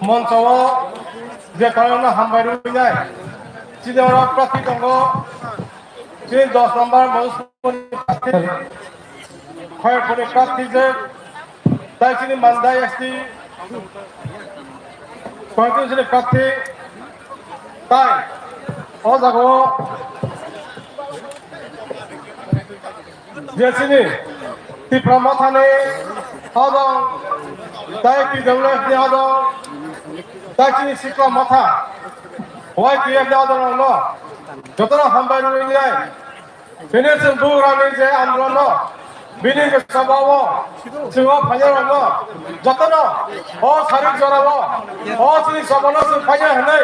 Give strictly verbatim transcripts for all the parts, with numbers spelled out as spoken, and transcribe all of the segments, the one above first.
Moncho o je tongnai hambai rwnai. Chini oro prarthi tongo. Chini dos number Manusmoni prarthi. Khoyerpuni prarthi je. Tai chini Mandai S T constituency ni prarthi. Tai o jaga o je chini Tipra Mothani hodong, tai T W F ni hodong, tai chini Sikla Motha, Y T F ni hodong no jotono hambai rwinai. Bini chwng bugrani je andolon no, bini je sabao, chwng o phainai rok no, jotono o sarik jora o, o chini sabano chwng phainai hwnwi,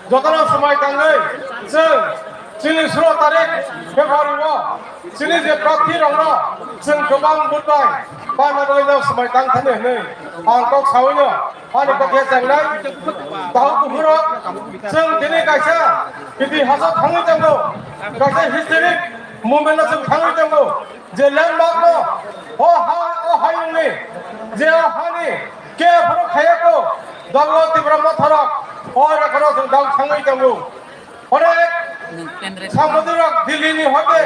jotono swmai tangwi, chwng chini sulo tarik February o, chini je prarthi rok no, chwng kwbang vote bai, bai manwi no swmai tang thani hwnwi, ang kok sawi no, Ani kok ya changnai, tahu kuhurok, chwng tini kaisa itihas o thangwi tongo, kaisa historic movement o chwng thangwi tongo, je landmark no, o ha, o hayungni, je o hani, ke phuru khayako, dolo Tipra Motharok, o rekhoro chwng dal thangwi tongo. Onek samudrok Delhi ni hote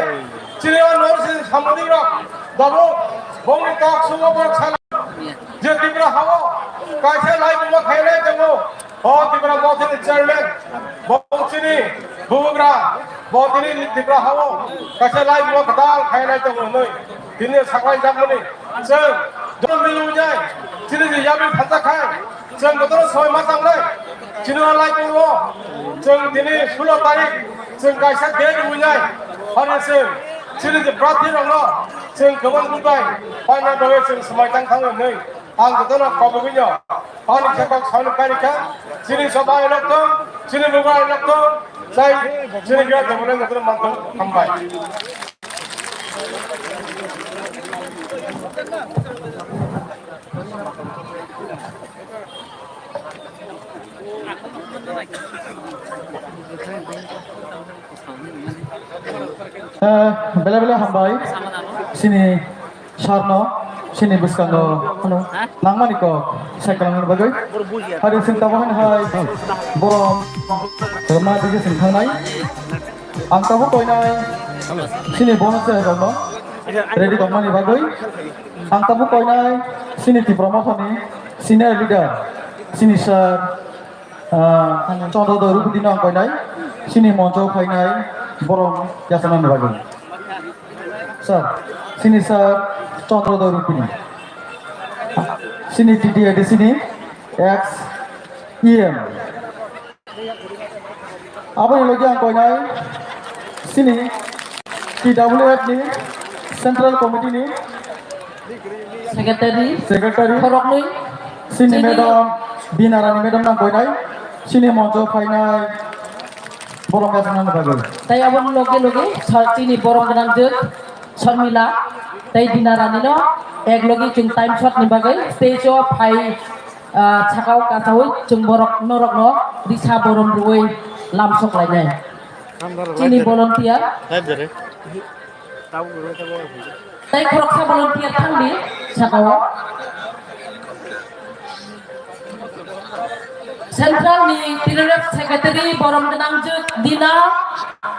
chini o north east samudrok dabo bongni kok sungo borok sana je Tipra hao kaisa lai buma khainai tongo. O Tipra Mothani chairman bong chini bubugra bo tini Tipra hao kaisa lai buma kadal khainai tongo hinwi tini saklai jakmani chwng jono milu nai chini je yabi phansa khai. Chwng jotono soi ma tangnai. Chini o lai tongo. Chwng tini sulo tarik chwng kaisa date rwinai. Ani chwng chini je prarthi rokno chwng kwbang bubai paina bagwi chwng swmai tang thango hinwi ang jotono kobogwino ani khe kok sauni pairikha. Chini soba elok tong, chini buba elok tong, chai chini biya tongmani jotono mantong hambai. Eh, bele bele hambai. Sini sarno, sini bwskango, ano, nangmani kok, sai kwlangni bagwi. Hari sing tabo hai, borom, ma dige sing thangnai. Ang tabuk koinai sini bono se rokno ready tongmani bagwi. Ang tabuk koinai sini Tipra Mothani senior leader sini sir, ah, Chandra Dharupati no ang koinai sini moncho phainai borom yasanani bagwi. Sir, sini sir Chandra Dharupati. Sini T T A D C ni ex E M. Aboni logi ang koinai sini T W F ni Central Committee ni Secretary. Secretary. Khoroknwi. Sini Chini. Madam Bina Rani madam nang koinai sini moncho phainai borom yasanani bagwi. Tai aboni logi logi sa-, chini borom gwnangjwk Sharmila tai Bina Rani no ek logi chwng time short ni bagwi stage o phai. Ah, sakao kasaui chwng borok norokno risa borom rwui lamsok lainai. Chini volunteer. Tai khoroksa volunteer thangdi sakao. Central ni T W F secretary borom gwnangjwk Dina.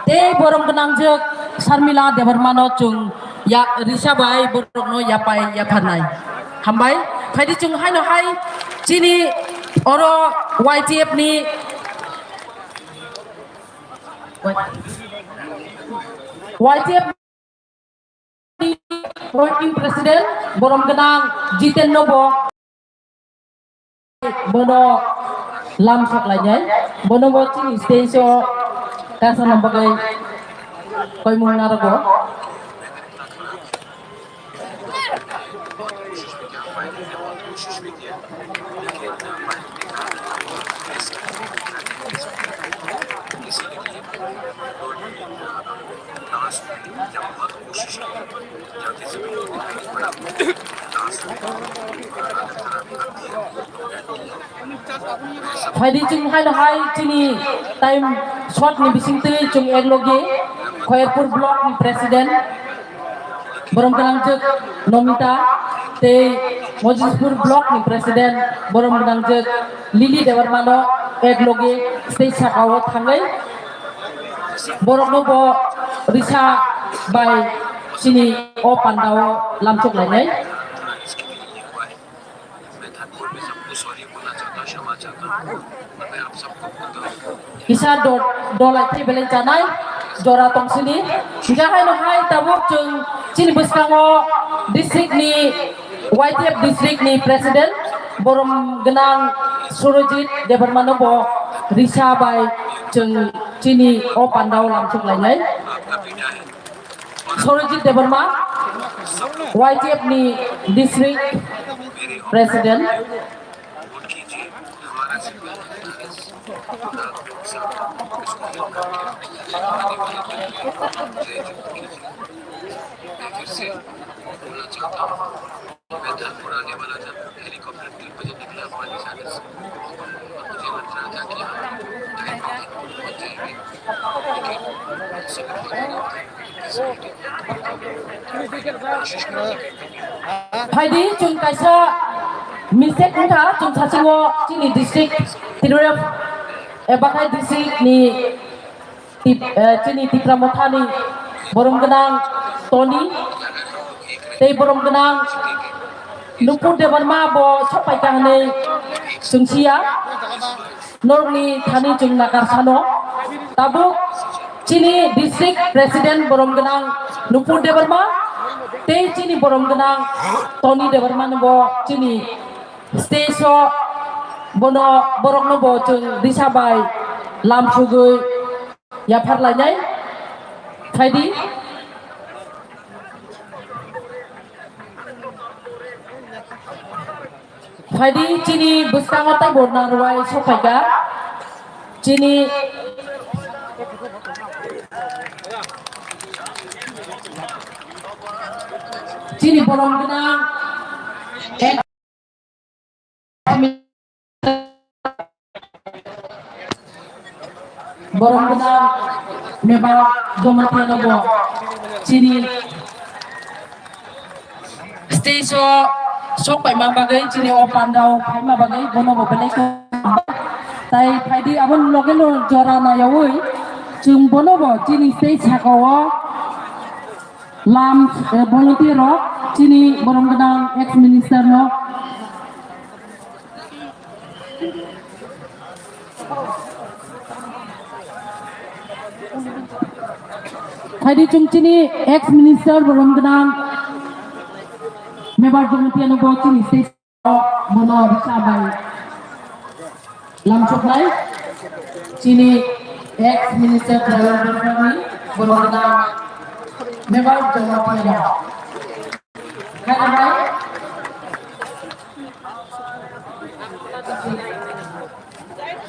Tei borom gwnangjwk Sharmila Debbarmano chwng ya, risa bai borokno yapai yapharnai. Hambai, phaidi chwng haino hai chini oro Y T F ni, Y T F ni working president borom gwnang Jiten no bo. Bono lam saklainai, bono bo chini stage o kasa no bagwi koimung narogo. Phaidi chwng haino hai chini time short ni bisingtwi chwng eklogi Khoyerpur block ni president borom gwnangjwk Nomita. tei Mojitpur block ni president borom gwnangjwk Lily Debbarma no ek loge stage saka o thangwi borok no bo risa bai chini o panda o lamchok lainai. Kisa do-, dolai thai belai chanai jora tongsini. Hinkhe haino hai tabuk chwng chini bwskango district ni Y T F district ni president borom gwnang Surojit Debbarma no bo risa bai chwng chini o panda o lamchok lainai. Surojit Debbarma, Y T F ni district president. Phaidi chwng kaisa mistake wngkha, chwng sachingo chini district Tripura, eh, bakhai district ni Tip-, eh, chini Tipra Mothani borom gwnang Tony tei borom gwnang Nupur Debbarma bo sopai ka hwnwi chwng siya. Norokni thani chwng nakar sano. Tabuk chini district president borom gwnang Nupur Debbarma tei chini borom gwnang Tony Debbarma no bo chini stage o bono borokno bo chwng risa bai lam sugwi yaphar lainai. Phaidi. Phaidi chini bwskango tei bo narwai sokphaikha. Chini, chini bolong gwnang. Borok gwnang Meba Jamatia no bo chini stage o sok paima bagwi, chini o pandao phaima bagwi bono bo belai khe tai phaidi, aboni loge no jora nayawi chwng bono bo chini stage saka o lam, eh, volunteer rok chini borom gwnang ex minister no. Phaidi chwng chini ex minister borom gwnang Meba Jamatia no bo chini stage o bono risa bai lamchoknai chini ex minister Tribal Welfare ni borom gwnang Meba Jamatia no. Hai, hai.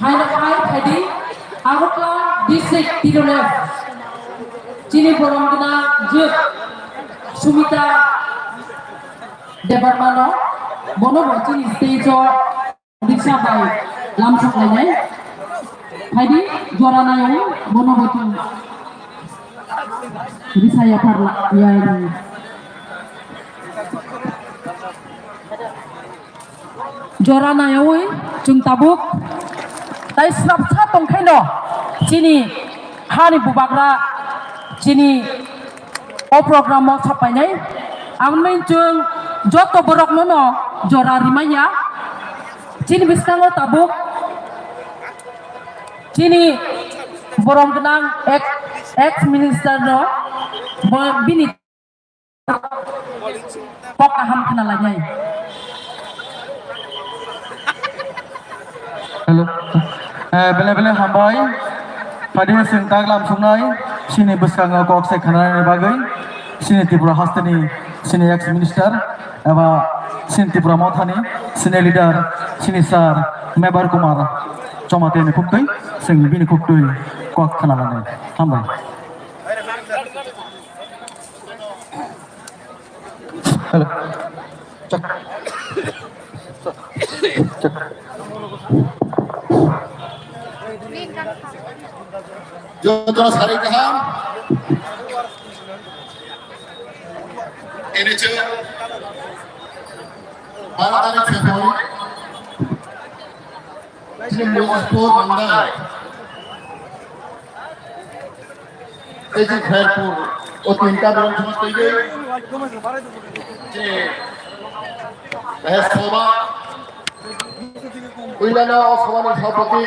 Hai, hai, phaidi. Agartala district Tirolef. Chini borom gwnang jwk Sumita Debbarma no. Bono bo chini stage o Risa bai lamsok lainai. Phaidi jora nayo bono bo chwng risa yaphar la, ya, jora nayawi chwng tabuk tai srapsa tongkhaino chini hani bubagra chini o program o sapainai. Aboni chwng joto borok no no jora rimaya. Chini bwskango tabuk chini borom gwnang ex, ex minister no bo bini kok kaham khna lainai. Hello. Eh, bele bele hambai. Phaidi chwng tak lamsoknai chini bwskango kok se khnanani bagwi chini Tripura hasteni chini ex minister eba chini Tripura mothani chini leader chini sir Mebar Kumar Jamatia ni khuktwi chwng bini khuktwi kok khna lainai. Hambai. Hello. Check. Check. Joto sari kaham. Ini cek. Baro tarik February, chini Mojitpur Mandal, tei chini Khairpur, o tinta borok thangwi twi gwi, chini, eh, soba, puilano o sobani sabapati,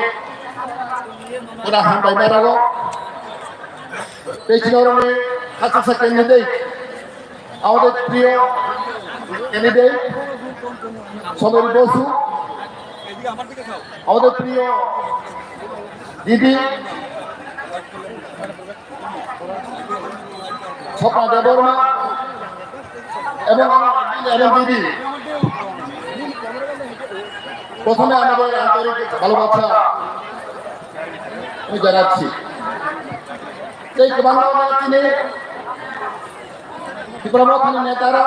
pura hambai marago, tei chini oroni khachuksa candidate, আমাদের প্রিয় ক্যান্ডিডেট সমীর বসু, আমাদের প্রিয় দিদি স্বপ্না দেববর্মা এবং আমার দিদি এবং দিদি, প্রথমে আমাদের আন্তরিক ভালোবাসা আমি জানাচ্ছি। এই কেবল আমরা চিনি Tipra Mothani netara,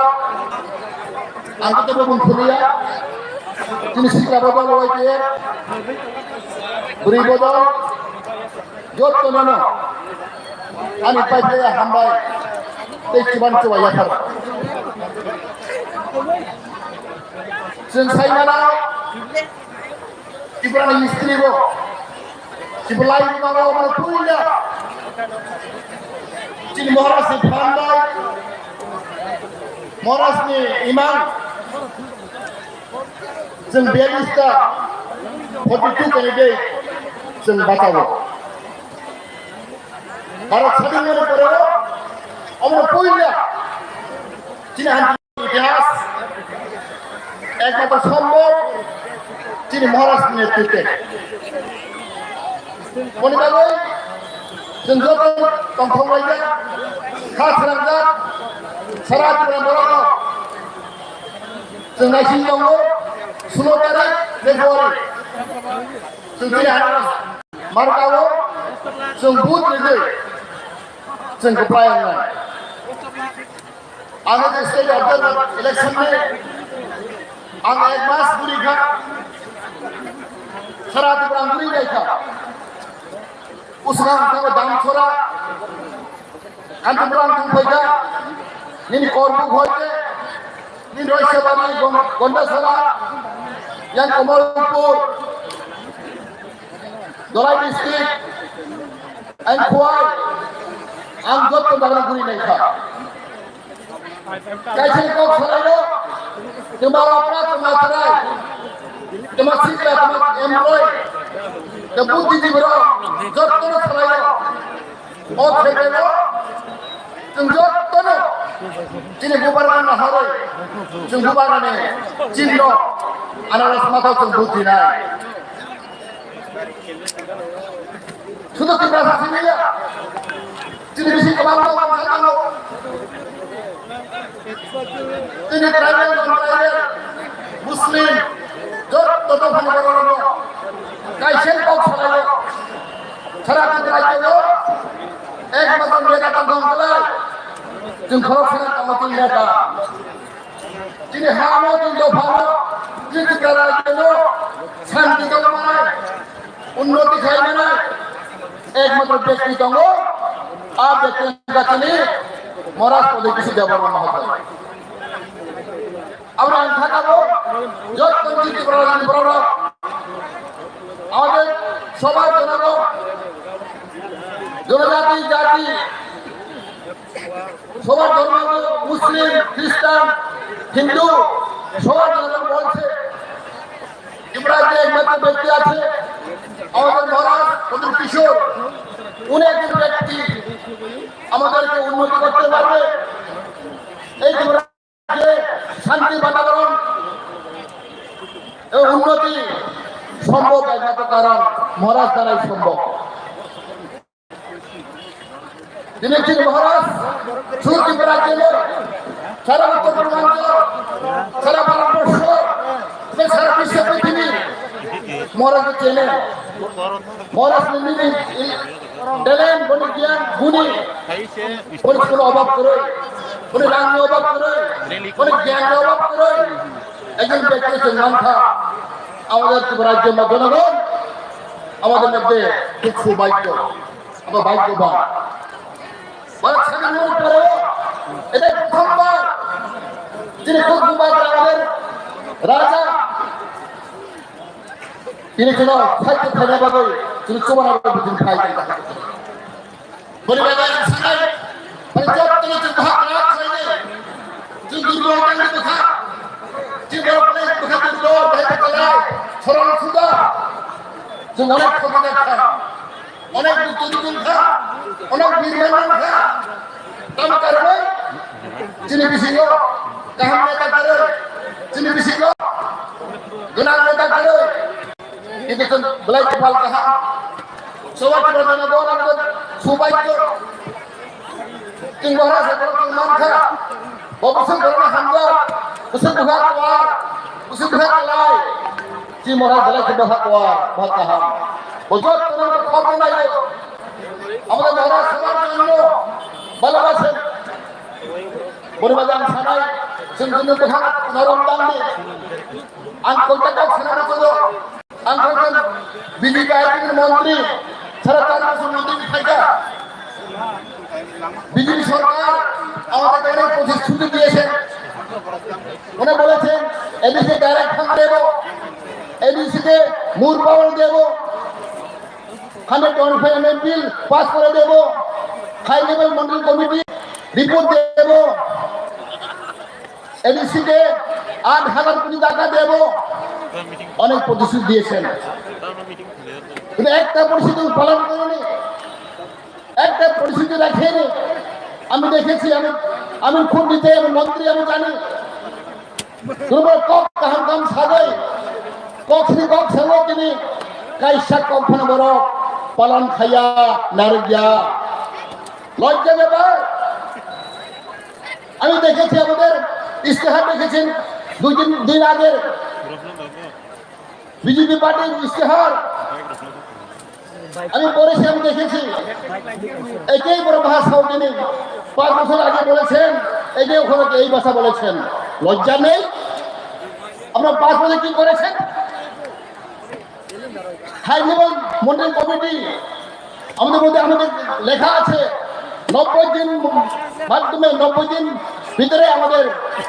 ang khe teibo bung khuluya, chini sikla bodol, Y T F, bwrwi bodol, jotono no ani pai phaiya hambai tei chuban chuba yaphar. Chwng sai mano, Tripura ni history bo Chibulai ni mama omo puila. Chini Maharaj ni phandai. Maharaj ni imang. Chwng biyalista forty two candidate chwng bachao. Bharat sadin mani pore omo puila. Chini han Itihas ekmatro sombhob chini Maharaj ni netritwe. Boni bagwi chwng joto tongthok laijak, kha swnamjak, sara Tripura borok rok. Chwng naising tongo, sulo tarik February. Chwng chini Maharaj markao chwng vote rwgwi chwng kwplai wngnai. Ang je state observer election ni ang ek mas guri kha, sara Tripura ang guri nai kha. Usra ang thango Damsora, Kantipura ang thang phaikha, nini Korbuk hoite, nini Roisabari, Gom-, Gondasara, yang Kamalpur, Dholai district, ang Khowai, ang jotto jaga guri nai kha. Kaisa kok salaio, tuma opra, tuma chwrai, tuma sikla, tuma employee, tuma buddhijibirok, jottono salaio. O khebreno, chwng jottono, chini bubagrano harwi, chwng bubagrani chinno, anaros mathao chwng buddhi nai. Sudu Tiprasa simi ya. Chini bisi kwbangma wansa tongo. Chini tribal, non-tribal, Muslim, jotto tongphani borok rokno kaisa kok salaio. Sara Tripura rajyo ekmatro neta tongthok belai. Chwng khoroksa tongma chini neta. Chini hamo chini dophano, chini Tripura rajyono santi tongmanai, unnoti khaimanai ekmatro byakti tongo, a byakti wngkha chini Maharaj Pradyot Kishore Debbarma Mahoday. Aboni ang khatabo jotto chini Tripura rajyoni borok rok, amader sobar jonogok, jonojati, jati, সবার ধর্ম, মুসলিম, খ্রিস্টান, হিন্দু, সবার ধর্ম বলছে, ত্রিপুরায় যে একমাত্র ব্যক্তি আছে, আমাদের মহারাজ প্রদীপ কিশোর, উনি একজন ব্যক্তি আমাদেরকে উন্নতি করতে পারবে। এই ত্রিপুরা যে শান্তি বাতাবরণ এবং উন্নতি সম্ভব একমাত্র কারণ মহারাজ দ্বারাই সম্ভব। তিনি একজন মহারাজ, শুধু ত্রিপুরা রাজ্যে নয়, সারা উত্তর পূর্বাঞ্চল, সারা ভারতবর্ষ, এবং সারা বিশ্ব পৃথিবী মহারাজকে চেনে। মহারাজ নিজে ট্যালেন্ট, বনি জ্ঞান, গুণী, বনি কোনো অভাব করে, বনি রাং ni অভাব করে, বনি জ্ঞান ni অভাব করে, একজন ব্যক্তি হচ্ছেন মান্থা। আমাদের ত্রিপুরা রাজ্যের জনগণ আমাদের মধ্যে খুব সৌভাগ্য, আমরা ভাগ্যবান। ভারত স্বাধীন হওয়ার পরেও এটাই প্রথমবার যিনি খুব আমাদের Raja, tini chwngno sahityo khaina bagwi chwng chubana bagwi chwng khai tong kha. Boni bagwi ang sanai, boni jottono chwng bahai khlai khlainai. Chwng durbol tangwi bwkha. Chwng borok belai bwkha durbol, bahai bwkhalai, soron suda. Chwng onek khobor kha. Onek dukhu dukhu kha, onek birman kha. Tamo karwi chini bisingo kaham neta kwrwi, chini bisingo gwnang neta kwrwi. Kintu chwng belai kopal kaham. Sobat sobat jana bo nang subai ko. Chwng bohra se borok chwng man kha. Bo bwswk borokno hamjak, bwswk bwkha kwar, bwswk bwkha kwlai. Chini bohra belai khe bwkha kwar, bwkha kaham. Bo jotto no khoroknwi nai o. Abo khe bohra swmar jwngno bala ba se. Boni bagwi ang sanai, chwng chwngno bwkha norom tangdi. Ang koita kok sana muchungo. Ang kok B J P I P ni montri, sara char bosor montri phaikha. B J P সরকার আমাদেরকে অনেক প্রতিশ্রুতি দিয়েছেন। উনি বলেছেন, ADC direct fund দেব, এডিসিকে more power দেব, hundred twenty five MM bill pass করে দেব, high level modal committee report দেব। এডিসিকে আট হাজার কোটি টাকা দেব, অনেক প্রতিশ্রুতি দিয়েছেন, কিন্তু একটা প্রতিশ্রুতি পালন করেনি, একটা প্রতিশ্রুতি রাখেনি। আমি দেখেছি, আমি আমি খুব নিতে আমি মন্ত্রী, আমি জানি। Kurba kok kaham kam sagwi, kok sini kok sago tini, kaisa kok phano borok palan khaya, narwkya. লজ্জা ব্যাপার। আমি দেখেছি আমাদের ইশতেহার দেখেছেন দুই দিন, দিন আগের বিজেপি পার্টির ইশতেহার আমি পড়েছি, আমি দেখেছি। এটাই বড় ভাষা উঠেনি। পাঁচ বছর আগে বলেছেন, এই যে ওখানে এই ভাষা বলেছেন, লজ্জা নেই? আপনার পাঁচ বছর কি করেছেন? হাই লেভেল মন্ডল কমিটি আমাদের মধ্যে আমাদের লেখা আছে, নব্বই দিন মাধ্যমে নব্বই দিন ভিতরে আমাদের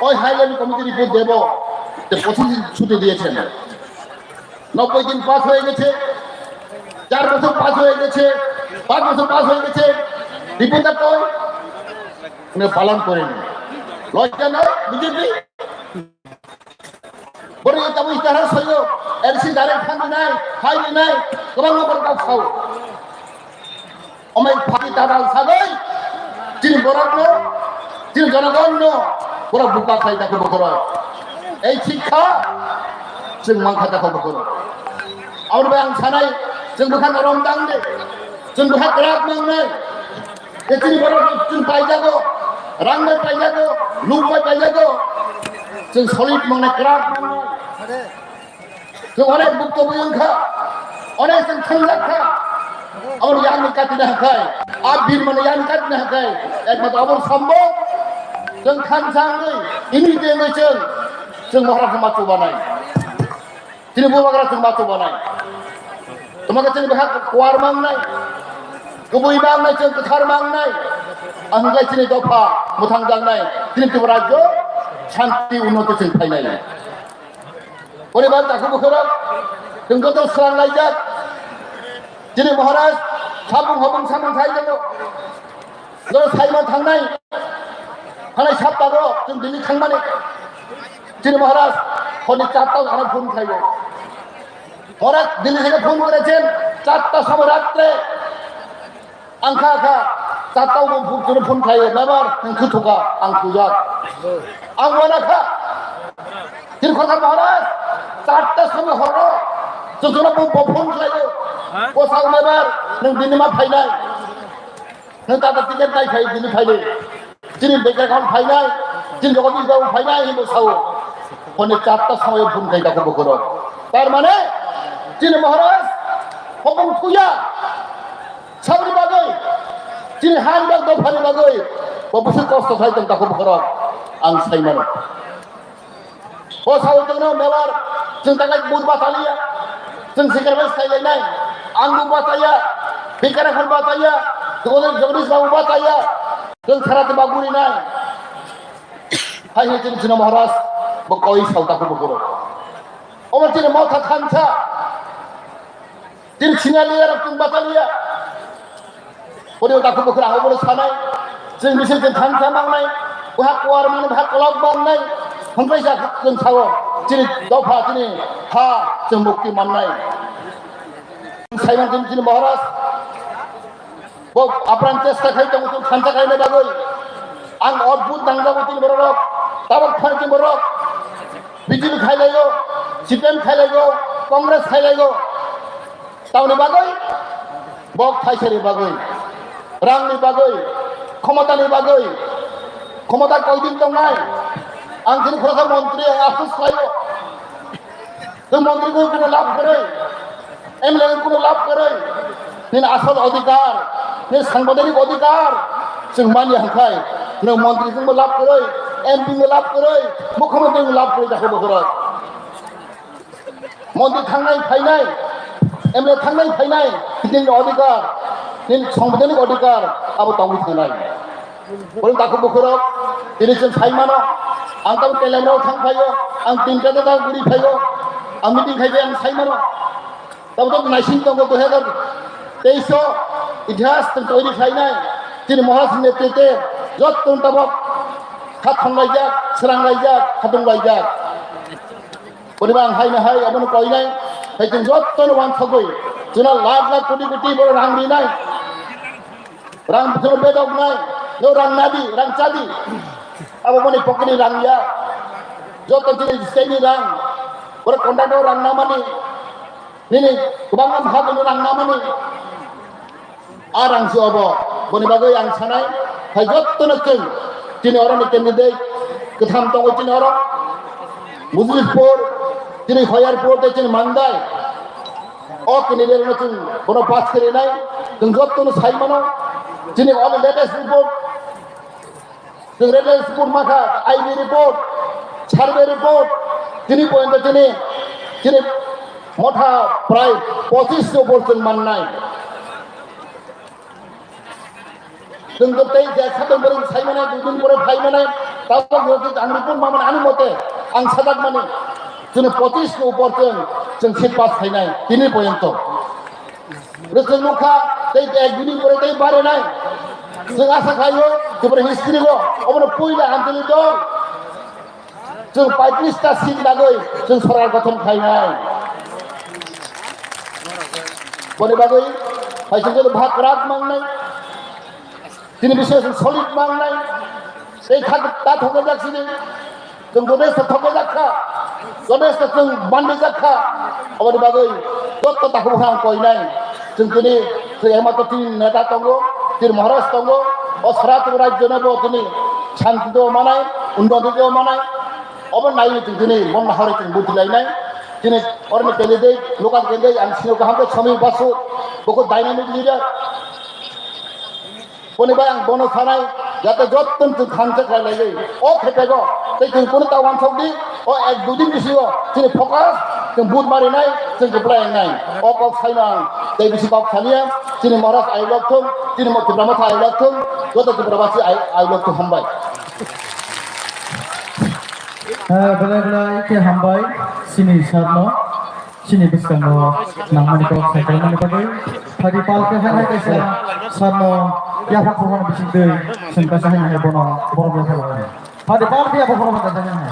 ওই হাই লেভেল কমিটি রিপোর্ট দেবো, যে প্রতিশ্রুতি দিয়েছেন। নব্বই দিন পাস হয়ে গেছে, চার বছর পাস হয়ে গেছে, পাঁচ বছর পাস হয়ে গেছে, রিপোর্টটা কই? উনি পালন করেনি। লজ্জা নয় BJP? Boro tamo istihar soyo, L C direct phan nai, hai nai, kwbangma borok kok sao. Omai phai tadal sagwi, chini borokno, chini jonogonno, borok buka khai dakhe bokhorok. Ei sikha, chwng mankha dakhe bokhorok. Aboni bai ang sanai, chwng bwkha norom tang de, chwng bwkha kwrak mangnai. Tei chini borok chwng paijago, rang bai paijago, luk bai paijago, chwng solid mangnai, kwrak mangnai. Chwng onek bukto bui wngkha, onek chwng thangjak kha. Aboni yakni katina hwnkhe, a birmani yakni katina hwnkhe, ekmatro aboni sambo chwng thansa wngwi, ini tengwi chwng, chwng Maharaj ma chubanai. Chini bubagra chwng ma chubanai. Tamo khe chini bwkha kuar mangnai, kubui mangnai, chwng kwthar mangnai. Ang hwnkhe chini dopha mwthang jaknai, chini Tripura rajyo shanti unnoti chwng phainai. Poribar takhuk bukhurok, chwng joto swrang laijak. Chini Maharaj, sabung hobung samung khai jago. Joto saima thangnai, thangnai saptago, chwng Delhi thangmani. Chini Maharaj, honi charta ano phone khlaibo. Maharaj, Delhi theke phone kore chen, charta somoy ratre. Ang kha kha, charta o phone, phone khlaibo, member, nwng khe thuka, ang thujak. Ang wana kha. Chini khoroksa Maharaj, charta somoy horo, chwng joto bo, bo phone khlaibo. Bo sao member, nwng bini ma phainai. Nwng tata ticket nai phai, bini phaile. Chini bekar khan phainai, chini jogo bini babu phainai, hinwi sao. Hone charta somoy phone khai dakho bokhorok. Tar mane, chini Maharaj, hopong thuya. Saboni bagwi, chini han bag dophani bagwi, bo bwswk kosto khai tong dakho bokhorok. Ang sai mano. O sao chwngno member, chwng taklai bud bachaliya, chwng sikar bai sai lainai, ang bo bachaya, bikara khan bachaya, Jagadish, Jagadish babu bachaya, chwng sara te baguri nai. Hai hai chwng chwngno Maharaj, Koi sao takhuk bukhuk rok. Omo chini motha thansa. Chini sinaliya rok chwng bachaliya. Boni takhuk bukhuk rok ang obono sanai. Chwng bisi chwng thansa mangnai. Boha kuar mangnai, boha kolok mangnai. Hwnkhai sa chwng sao. Chini dopha, chini ha chwng mukti mannai. Saiman chini, chini Maharaj. Bo apran chesta khai tongo chwng thansa khaina bagwi. Ang odbhut nangjago chini borok rok. Tabok phai chini borok. B J P khailaigo, C P M khailaigo, Congress khailaigo. Tamoni bagwi? Bok thaisani bagwi. Rangni bagwi. Khomotani bagwi. Khomota koidin tongnai? Ang chini khoroksa montri, ang afsus khlaio. Tei montri ko kuno lab kwrwi, M L A ko kuno lab kwrwi, nini asol odhikar, nini sangbidhanik odhikar chwng manya hwnkhai, nwng montri chwngbo lab kwrwi, M P bo lab kwrwi, mukhyamantri bo lab kwrwi, dakho bokhorok. Montri thangnai phainai, M L A thangnai phainai, nini odhikar, nini sangbidhanik odhikar abo tongwi thangnai. Boni takhuk bukhurok, tini chwng sai mano, ang tamo Telemrao thang phaio, ang tinta da guri phaio, ang meeting khai ang sai mano. Tamo to naising tongo dui hazar teis o itihas chwng toiri khlainai, chini Maharaj ni netrite jotto tabok kha thanglaijak, sranglaijak, khatunglajak. Boni ba ang haino hai, abono koinai, hai chwng jotto no wansugwi, chwngno lakh lakh koti koti borok rang rinai. Rang bwswk bedok nai, no rang nadi, rang chadi. Abo boni pocket ni rang ya. Joto chini state ni rang. Borok contract o rang namani. Nini kwbangma bhag no rang namani. A rang si obo. Boni bagwi ang sanai, hai jotto no chwng. Chini oro ni candidate kwtham tongo chini oro. Mujibpur, chini Hoyarpur, tei chini Mandai. O candidate no chwng bono pass kharinai, chwng jotto no sai mano. Chini o latest report, chwng latest report makha, I B report, survey report, chini point chini, chini motha prai pochis ni upor chwng mannai. Chwng to tei je khatung borok sai mane, dui din pore phai mane, tabok yo je ang report ma mane ani mote, ang sajak mani, chwng pochis ni upor chwng, chwng seat pass khainai, tini porjonto. Chwng nukha, tei ek dui din pore tei bare nai. Chwng asa khaio, Tripura history o, obono puila Anjali dol. Chwng paitris ta seat bagwi chwng sorkar gothon khlainai. Boni bagwi hai chwng joto bhag kwrak mangnai. Chini bising chwng solid mangnai. Tei thak ta thokjak sini. Chwng joto thokjak kha. Joto chwng bandijak kha. Aboni bagwi joto takhuk bwkhang koinai. Chwng tini, chwng ema to tini neta tongo, tini Maharaj tongo, o sara tini rajyo no bo tini shanti do manai, unnoti do manai, obo naiwi chwng tini mon nahorwi chwng buti lainai. Tini oroni candidate, local candidate, ang sino kaham khe Somir Basu, boko dynamic leader. Boni bai ang bono sanai, jate jottoni chwng thansa khlai lai. O khe pego, tei chwng kunu ta wansok di, o ek dui din bisingo chini focus, chwng vote marinai, chwng kwplai wngnai. O kok saino ang tei bisi kok saliya, chini Maharaj ayuk lok thung, chini mo Tipra Motha ayuk lok thung, joto Tipra basi ay-, ayuk lok thung, hambai. Eh, belai belai khe hambai, chini sir no. Chini bwskango nangmani kok sai khlaimani bagwi. Phadi pal khe hai hai kaisa sarno yapha khoroknwi bisingtwi chwng kaisa hai hai bono borok yapha lainai. Phadi pal khe yapha khoroknwi kaisa hai hai.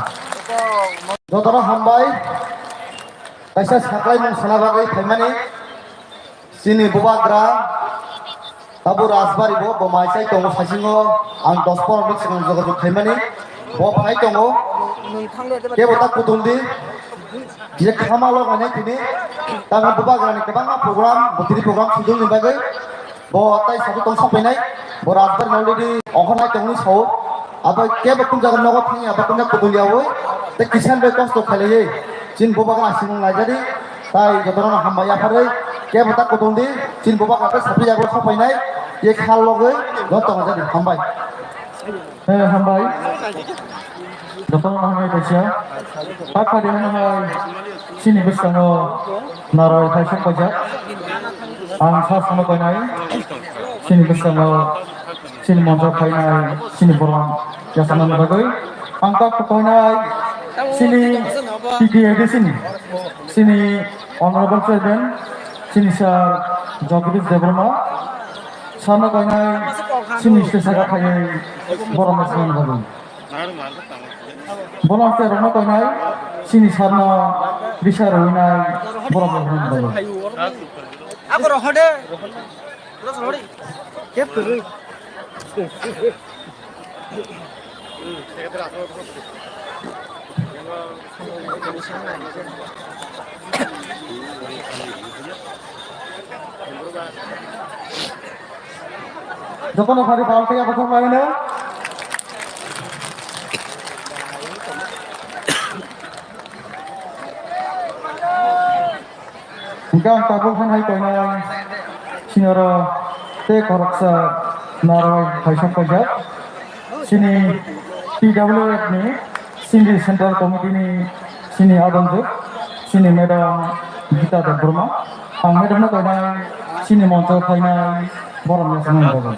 Jotono hambai kaisa saklaimung sana bagwi phaimani. Chini bubagra Abo Rajbari bo, bo mai chai tongo saisingo, ang dos pondro minute swkang jogajog khaimani, bo phai tongo, kebo ta kutung di, je khama logo nai tini, tamo bubagrani kwbangma program, bo tini program schedule ni bagwi, bo tai sadu tong sokphainai, bo Rajbari already ongkhornai tongni sao, abo kebo kung jaga nogo thangya, abo kung jaga kutung yawi, tei kisan bai kosto khailaiwi, chini bubagra simung laijadi, Tai jotono hambai yapharwi, kebo ta kutung di, chini bubagra tei sapri yago sokphainai, ye khal logwi, joto tongjadi, hambai. Eh, hambai. Jotono hambai kaisa. Pakha de hambai, chini bwskango narwai phai sokpaijak. Ang sa sano koinai, chini bwskango, chini monjo phainai, chini borok yachaknani bagwi. Ang tak koinai, Chini T T A D C ni, chini Honorable Chairman, chini Sir Jagdish Debbarma, sarno koinai chini stage saka phaiwi borom rwchapna bagwi. Volunteer rokno koinai chini sarno risa rwinai borom rwchapna bagwi. Jotono phari pal khe yaphang laino. Hingke ang tabuk phan hai koinai sinoro tei khoroksa narwai hai sok paijak. Chini T W F ni Singri Central Committee ni chini adongjwk, chini Madam Gita Debbarma. Ang Madam no koinai chini moncho phainai borom yasnang bagwi.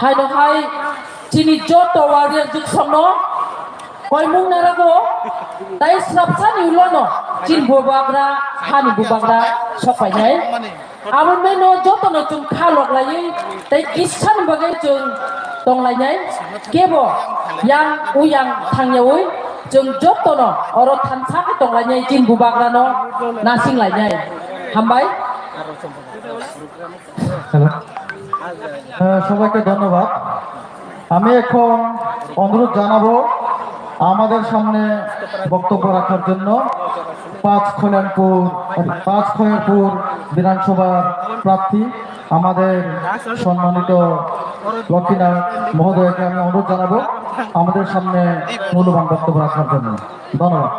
Haino hai chini joto warrior jwksongno koimung narago, tai swrapsani ulono chini bubagra, hani bubagra sokpainai. Aboni bagwino jotono chwng kha loklaiwi tei kisani bagwi chwng tonglainai. Kebo yang uyang thangyawi chwng jotono oro thansa khe tonglainai chini bubagrano nasinglainai. Hambai. Hello. আহ, সবাইকে ধন্যবাদ। আমি এখন অনুরোধ জানাবো আমাদের সামনে বক্তব্য রাখার জন্য পাঁচ খয়ারপুর, পাঁচ খয়ারপুর বিধানসভার প্রার্থী আমাদের সম্মানিত লক্ষ্মীনাথ মহোদয়কে আমি অনুরোধ জানাবো আমাদের সামনে মূল্যবান বক্তব্য রাখার জন্য। ধন্যবাদ।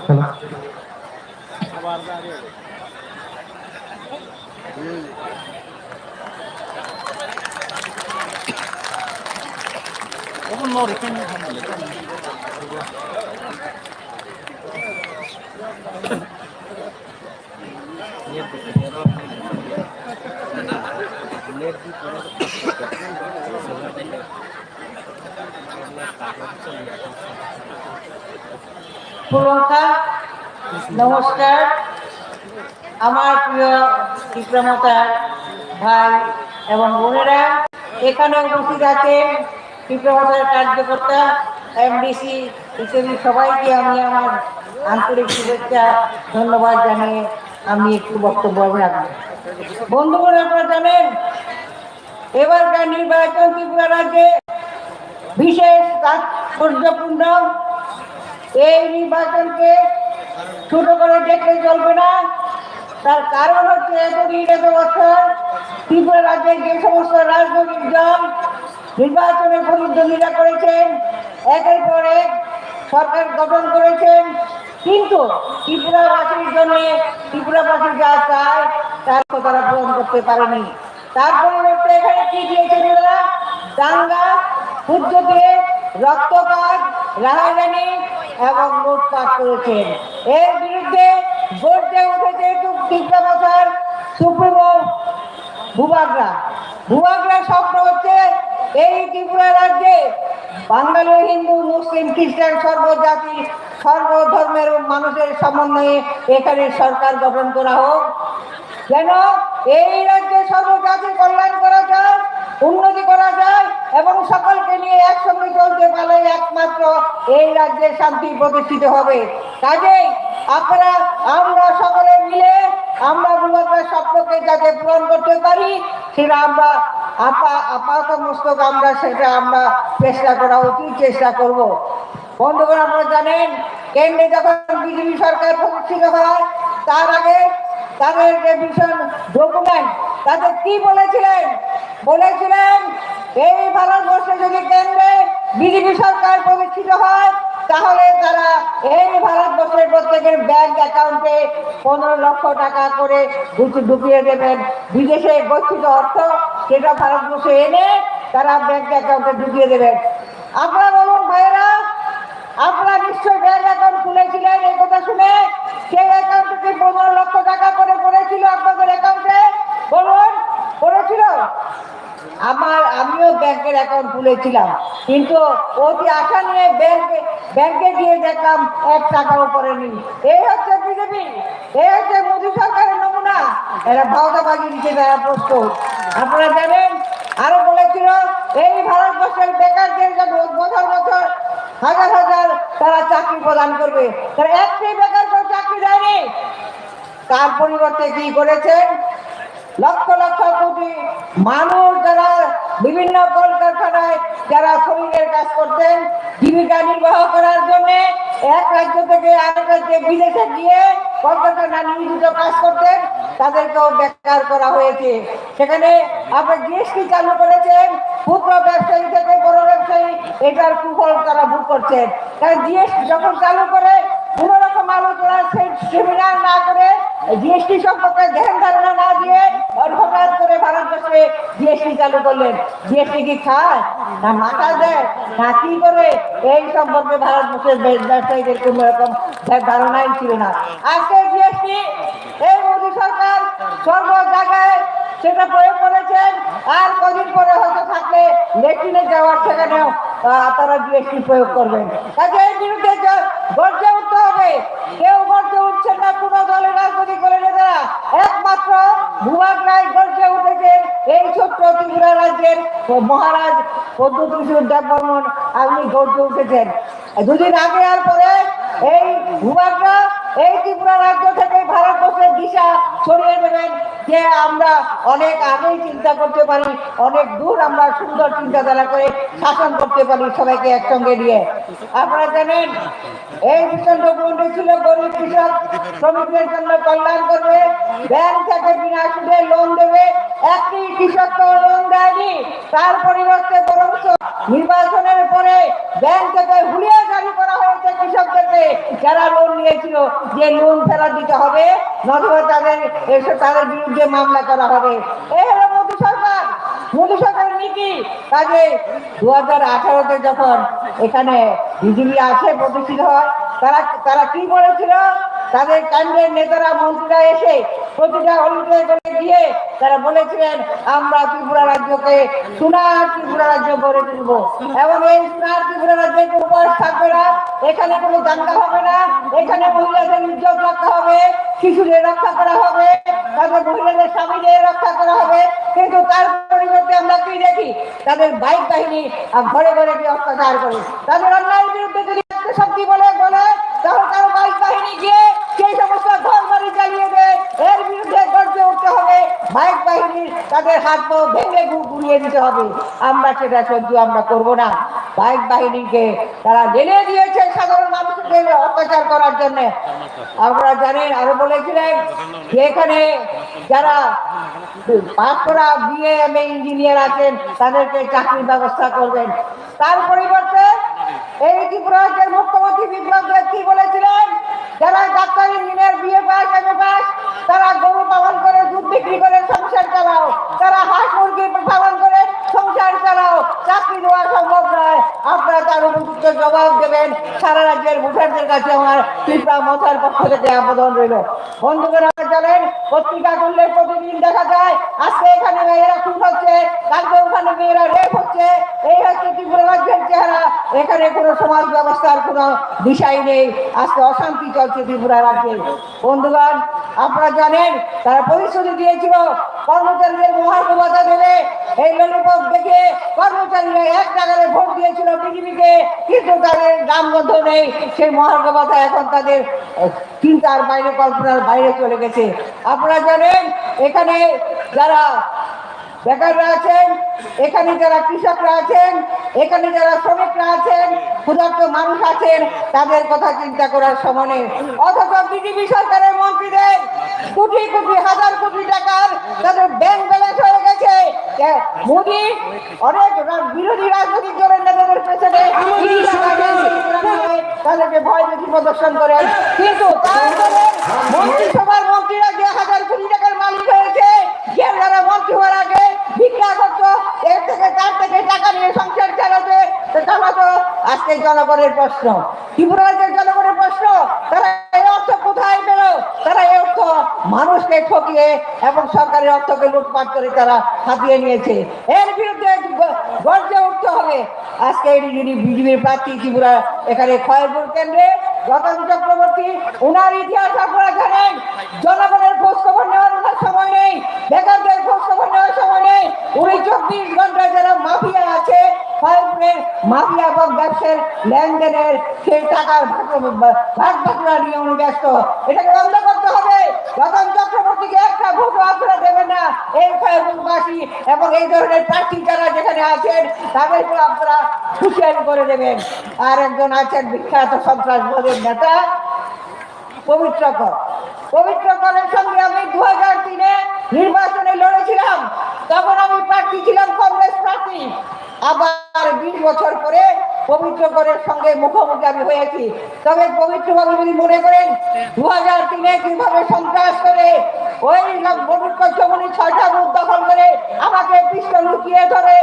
Hello. প্রলতা, নমস্কার। আমার প্রিয় ত্রিপুরা মথার ভাই এবং বোনেরা, এখানে উপস্থিত আছেন ত্রিপুরা মথার কার্যকর্তা, এমডিসি ইত্যাদি সবাইকে আমি আমার আন্তরিক শুভেচ্ছা, ধন্যবাদ জানিয়ে আমি একটু বক্তব্য রাখব। বন্ধুগণ, আপনারা জানেন এবারকার নির্বাচন ত্রিপুরা রাজ্যে বিশেষ তাৎপর্যপূর্ণ। এই নির্বাচনকে ছোট করে দেখলে চলবে না। তার কারণ হচ্ছে এতদিন, এত বছর ত্রিপুরা রাজ্যের যে সমস্ত রাজনৈতিক দল নির্বাচনে প্রতিদ্বন্দ্বিতা করেছেন, একের পর এক সরকার গঠন করেছেন, কিন্তু ত্রিপুরাবাসীর জন্য ত্রিপুরাবাসী যা চায় তার কথা তারা পূরণ করতে পারেনি। তার পরিবর্তে এখানে কি দিয়েছেন ওনারা? দাঙ্গা, হুজ্জতে, রক্তপাত, রাহাজানি এবং লুটপাট করেছেন। এর বিরুদ্ধে গর্জে উঠেছে ত্রিপুরা মথার সুপ্রিমো বুবাগরা। বুবাগরা স্বপ্ন হচ্ছে এই ত্রিপুরা রাজ্যে বাঙালি, হিন্দু, মুসলিম, খ্রিস্টান, সর্বজাতি, সর্বধর্মের মানুষের সমন্বয়ে এখানে সরকার গঠন করা হোক, যেন এই রাজ্যে সর্বজাতির কল্যাণ করা যায়, উন্নতি করা যায় এবং সকলকে নিয়ে একসঙ্গে চলতে পারলে একমাত্র এই রাজ্যে শান্তি প্রতিষ্ঠিত হবে। কাজেই আপনারা, আমরা সকলে মিলে আমরা বুবাগরার স্বপ্নকে যাতে পূরণ করতে পারি, সেটা আমরা আপা আপাত মস্তক আমরা সেটা আমরা চেষ্টা করা উচিত, চেষ্টা করব। বন্ধুগণ, আপনারা জানেন, কেন্দ্রে যখন বিজেপি সরকার প্রতিষ্ঠিত হয়, তার আগে তাদের যে ভিশন ডকুমেন্ট, তাতে কি বলেছিলেন? বলেছিলেন, এই ভারতবর্ষে যদি কেন্দ্রে বিজেপি সরকার প্রতিষ্ঠিত হয়, তাহলে তারা এই ভারতবর্ষের প্রত্যেকের ব্যাংক অ্যাকাউন্টে পনেরো লক্ষ টাকা করে ঢুকি-, ঢুকিয়ে দেবেন। বিদেশে গচ্ছিত অর্থ, সেটা ভারতবর্ষে এনে তারা ব্যাংক অ্যাকাউন্টে ঢুকিয়ে দেবেন। আপনারা বলুন ভাইয়েরা, আপনারা নিশ্চয়ই ব্যাংক অ্যাকাউন্ট খুলেছিলেন, এই কথা শুনে সেই অ্যাকাউন্টে কি পনেরো লক্ষ টাকা করে পড়েছিল আপনাদের অ্যাকাউন্টে? বলুন, পড়েছিল? আমার, আমিও ব্যাংকের অ্যাকাউন্ট খুলেছিলাম, কিন্তু অতি আশা নিয়ে ব্যাংকে, ব্যাংকে গিয়ে দেখলাম এক টাকাও পড়েনি। এই হচ্ছে বিজেপি, এই হচ্ছে মোদী সরকারের নমুনা। এরা ভাওতাবাজি দিতে তারা প্রস্তুত। আপনারা জানেন, আরো বলেছিল এই ভারতবর্ষের বেকারদের জন্য বছর বছর হাজার হাজার তারা চাকরি প্রদান করবে। তারা একটি বেকারকে চাকরি দেয়নি। তার পরিবর্তে কি করেছেন? লক্ষ লক্ষ কোটি মানুষ যারা বিভিন্ন কলকারখানায় যারা শ্রমিকের কাজ করতেন, জীবিকা নির্বাহ করার জন্য এক রাজ্য থেকে আরেক রাজ্যে বিদেশে গিয়ে কলকারখানায় নিয়োজিত কাজ করতেন, তাদেরকেও বেকার করা হয়েছে। সেখানে আপনি জিএসটি চালু করেছেন, ক্ষুদ্র ব্যবসায়ী থেকে বড় ব্যবসায়ী, এটার কুফল তারা ভোগ করছেন। কারণ জিএসটি যখন চালু করে কোনো রকম আলোচনা সে-, সেমিনার না করে, জিএসটি সম্পর্কে ধ্যান ধারণা না দিয়ে আর হঠাৎ করে ভারতবর্ষে জিএসটি চালু করলেন। জিএসটি কি খায়, না মাথা দেয়, না কি করে, এই সম্পর্কে ভারতবর্ষের ব্য-, ব্যবসায়ীদের কোনো রকম ধ্যান ধারণাই ছিল না। আজকে জিএসটি এই মোদী সরকার সর্ব জায়গায় সেটা প্রয়োগ করেছেন। আর কদিন পরে হয়তো থাকলে লেট্রিনে যাওয়ার সেখানেও, আহ, তারা জিএসটি প্রয়োগ করবেন। কাজে এর বিরুদ্ধে জ-, গর্জে উঠতে হবে। কেউ গর্জে উঠছেন না, কোনো দলের রাজনৈতিক দলের নেতারা। একমাত্র ভূভাগ রায় গর্জে উঠেছেন এই ছোট্ট ত্রিপুরা রাজ্যের মহারাজ প্রদ্যোৎ কিশোর দেববর্মন। আপনি গর্জে উঠেছেন। দুদিন আগে আর পরে এই ভূভাগরা এই ত্রিপুরা রাজ্য থেকে ভারতবর্ষের দিশা সরিয়ে দেবেন, যে আমরা অনেক আগেই চিন্তা করতে পারি, অনেক দূর আমরা সুন্দর চিন্তাধারা করে শাসন করতে পারি সবাইকে একসঙ্গে নিয়ে। আপনারা জানেন, এই ভূষণ ডকুমেন্টে ছিল গরিব কৃষক শ্রমিকদের জন্য কল্যাণ করবে, ব্যাংক থেকে বিনা সুদে লোন দেবে। একটি কৃষককেও লোন দেয়নি, তার পরিবর্তে বরঞ্চ নির্বাচনের পরে ব্যাংক থেকে হুলিয়া জারি করা হয়েছে কৃষকদেরকে, যারা লোন নিয়েছিল, যে লোন ফেরত দিতে হবে, নতুবা তাদের এসে তাদের বিরুদ্ধে মামলা করা হবে। এই হলো মোদী সরকার, মোদী সরকারের নীতি। কাজে দু হাজার আঠারোতে যখন এখানে বিজেপি আসে, প্রতিষ্ঠিত হয়, তারা, তারা কি বলেছিল? তাদের কেন্দ্রের নেতারা, মন্ত্রীরা এসে প্রতিটা অলিতে গলিতে গিয়ে তারা বলেছিলেন, "আমরা ত্রিপুরা রাজ্যকে সোনার ত্রিপুরা রাজ্য গড়ে তুলব এবং এই সোনার ত্রিপুরা রাজ্যে কোনো বয়স থাকবে না, এখানে কোনো দাঙ্গা হবে না, এখানে মহিলাদের ইজ্জত রক্ষা হবে, শিশুদের রক্ষা করা হবে, তাদের মহিলাদের স্বামীদের রক্ষা করা হবে।" কিন্তু তার পরিবর্তে আমরা কি দেখি? তাদের বাইক বাহিনী, আহ, ঘরে ঘরে গিয়ে অত্যাচার করে। তাদের অন্যায়ের বিরুদ্ধে যদি একটা শক্তি বলে, বলে, তাহলে তারা বাইক বাহিনী গিয়ে সেই সমস্ত ঘর বাড়ি জ্বালিয়ে দেয়। এর বিরুদ্ধে গর্জে উঠতে হবে। বাইক বাহিনীর তাদের হাত পাও ভেঙে গু-, গুঁড়িয়ে দিতে হবে। আমরা সেটা সহ্য আমরা করব না। বাইক বাহিনীকে তারা জেলে দিয়েছে সাধারণ মানুষকে অত্যাচার করার জন্য। আপনারা জানেন, আরো বলেছিলেন যে এখানে যারা পাস করা বিএ, এমএ ইঞ্জিনিয়ার আছেন, তাদেরকে চাকরির ব্যবস্থা করবেন। তার পরিবর্তে এই ত্রিপুরা রাজ্যের মুখ্যমন্ত্রী বিপ্লব দেব কি বলেছিলেন? যারা doctor, engineer, B A pass, M A pass, তারা গরু পালন করে, দুধ বিক্রি করে সংসার চালাও, তারা হাঁস মুরগি পালন করে সংসার চালাও, চাকরি দেওয়া সম্ভব নয়। আপনারা তার উপযুক্ত জবাব দেবেন। সারা রাজ্যের ভোটারদের কাছে আমার ত্রিপুরা মথার পক্ষ থেকে আবেদন রইল। বন্ধুগণ, আপনারা জানেন, পত্রিকা খুললে প্রতিদিন দেখা যায়, আজকে এখানে মেয়েরা খুন হচ্ছে, কালকে ওখানে মেয়েরা রেপ হচ্ছে। এই হচ্ছে ত্রিপুরা রাজ্যের চেহারা। এখানে কোনো সমাজ ব্যবস্থার কোনো দিশাই নেই। আজকে অশান্তি চলছে ত্রিপুরা রাজ্যে। বন্ধুগণ, আপনারা জানেন, তারা প্রতিশ্রুতি দিয়েছিল কর্মচারীদের মহার্ঘ ভাতা দেবে। এই ললিপপ দেখে কর্মচারীরা এক নাগাড়ে ভোট দিয়েছিল বিজেপিকে, কিন্তু তাদের নামগন্ধ নেই। সেই মহার্ঘ ভাতা এখন তাদের, আহ, চিন্তার বাইরে, কল্পনার বাইরে চলে গেছে। আপনারা জানেন, এখানে যারা বেকাররা আছেন, এখানে যারা কৃষকরা আছেন, এখানে যারা শ্রমিকরা আছেন, ক্ষুধার্ত মানুষ আছেন, তাদের কথা চিন্তা করার সময় নেই। অথচ বিজেপি সরকারের মন্ত্রীদের কোটি কোটি, হাজার কোটি টাকার তাদের ব্যাংক ব্যালেন্স হয়ে গেছে। মোদী অনেক রা-, বিরোধী রাজনৈতিক দলের নেতাদের পেছনে আমাদের ইডি সরকার টাকা দিয়ে তাদেরকে ভয়ভীতি প্রদর্শন করেন, কিন্তু তার দলের মন্ত্রিসভার মন্ত্রীরা যে হাজার কোটি টাকার মালিক হয়েছে, যে যারা মন্ত্রী হওয়ার আগে ভিক্ষা করতো, এর থেকে, তার থেকে টাকা নিয়ে সংসার চালাতে, তো চালাতো, আজকে জনগণের প্রশ্ন। ত্রিপুরা রাজ্যের জনগণের প্রশ্ন, তারা এই অর্থ কোথায় পেল? তারা এই অর্থ মানুষকে ঠকিয়ে এবং সরকারের অর্থকে লুটপাট করে তারা হাতিয়ে নিয়েছে। এর বিরুদ্ধে গ-, গর্জে উঠতে হবে। আজকে এই বিজেপির প্রার্থী ত্রিপুরা এখানে খয়েরপুর কেন্দ্রে রতন চক্রবর্তী, ওনার ইতিহাস আপনারা জানেন। জনগণের খোঁজ খবর নেওয়ার ওনার সময় নেই, বেকারদের খোঁজ খবর নেওয়ার সময় নেই। উনি চব্বিশ ঘন্টা যারা মাফিয়া আছে, খয়েরপুরের মাফিয়া এবং ব্যবসার লেনদেনের সেই টাকার ভাগ, ভাগ বাটোয়ারা নিয়ে উনি ব্যস্ত। এটাকে বন্ধ করতে হবে। রতন চক্রবর্তীকে একটা ভোটও আপনারা দেবেন না। এই খয়েরপুরবাসী এবং এই ধরনের প্রার্থী যারা যেখানে আছেন, তাদেরকে আপনারা হুঁশিয়ারি করে দেবেন। আর একজন আছেন বিখ্যাত সন্ত্রাসবাদের নেতা, পবিত্র কর। পবিত্র করের সঙ্গে আমি দু হাজার তিনে নির্বাচনে লড়েছিলাম, তখন আমি প্রার্থী ছিলাম, কংগ্রেস প্রার্থী। আবার বিশ বছর পরে পবিত্র করের সঙ্গে মুখোমুখি আমি হয়েছি। তবে পবিত্রবাবু যদি মনে করেন দু হাজার তিনে কিভাবে সন্ত্রাস করে ওই মধুকর চমুনি ছয়টা বুথ দখল করে আমাকে পিস্তল লুকিয়ে ধরে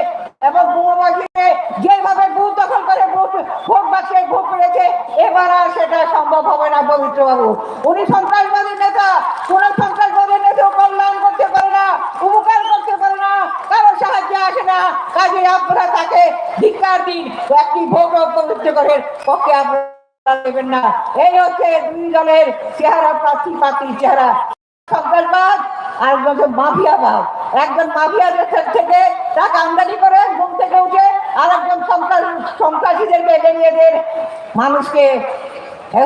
এবং বোমাবাজিতে যেভাবে বুথ দখল করে ভোট, ভোট বাক্সে ভোট পেয়েছে, এবার আর সেটা সম্ভব হবে না পবিত্রবাবু। উনি সন্ত্রাসবাদী নেতা, কোন সন্ত্রাসবাদী নেতা কল্যাণ করতে পারে না, উপকার করতে পারে না, কারো সাহায্যে আসে না। কাজে আপনারা তাকে ধিক্কার দিন, একটি ভোটও পবিত্র করের পক্ষে আপনারা দেবেন না। এই হচ্ছে দুই দলের চেহারা, প্রার্থী প্রার্থীর চেহারা। সন্ত্রাসবাদ আর একজন হচ্ছে মাফিয়াবাদ। একজন মাফিয়া দেশের থেকে টাকা আমদানি করে ঘুম থেকে উঠে, আর একজন সন্ত্রাস, সন্ত্রাসীদেরকে এগিয়ে দেন মানুষকে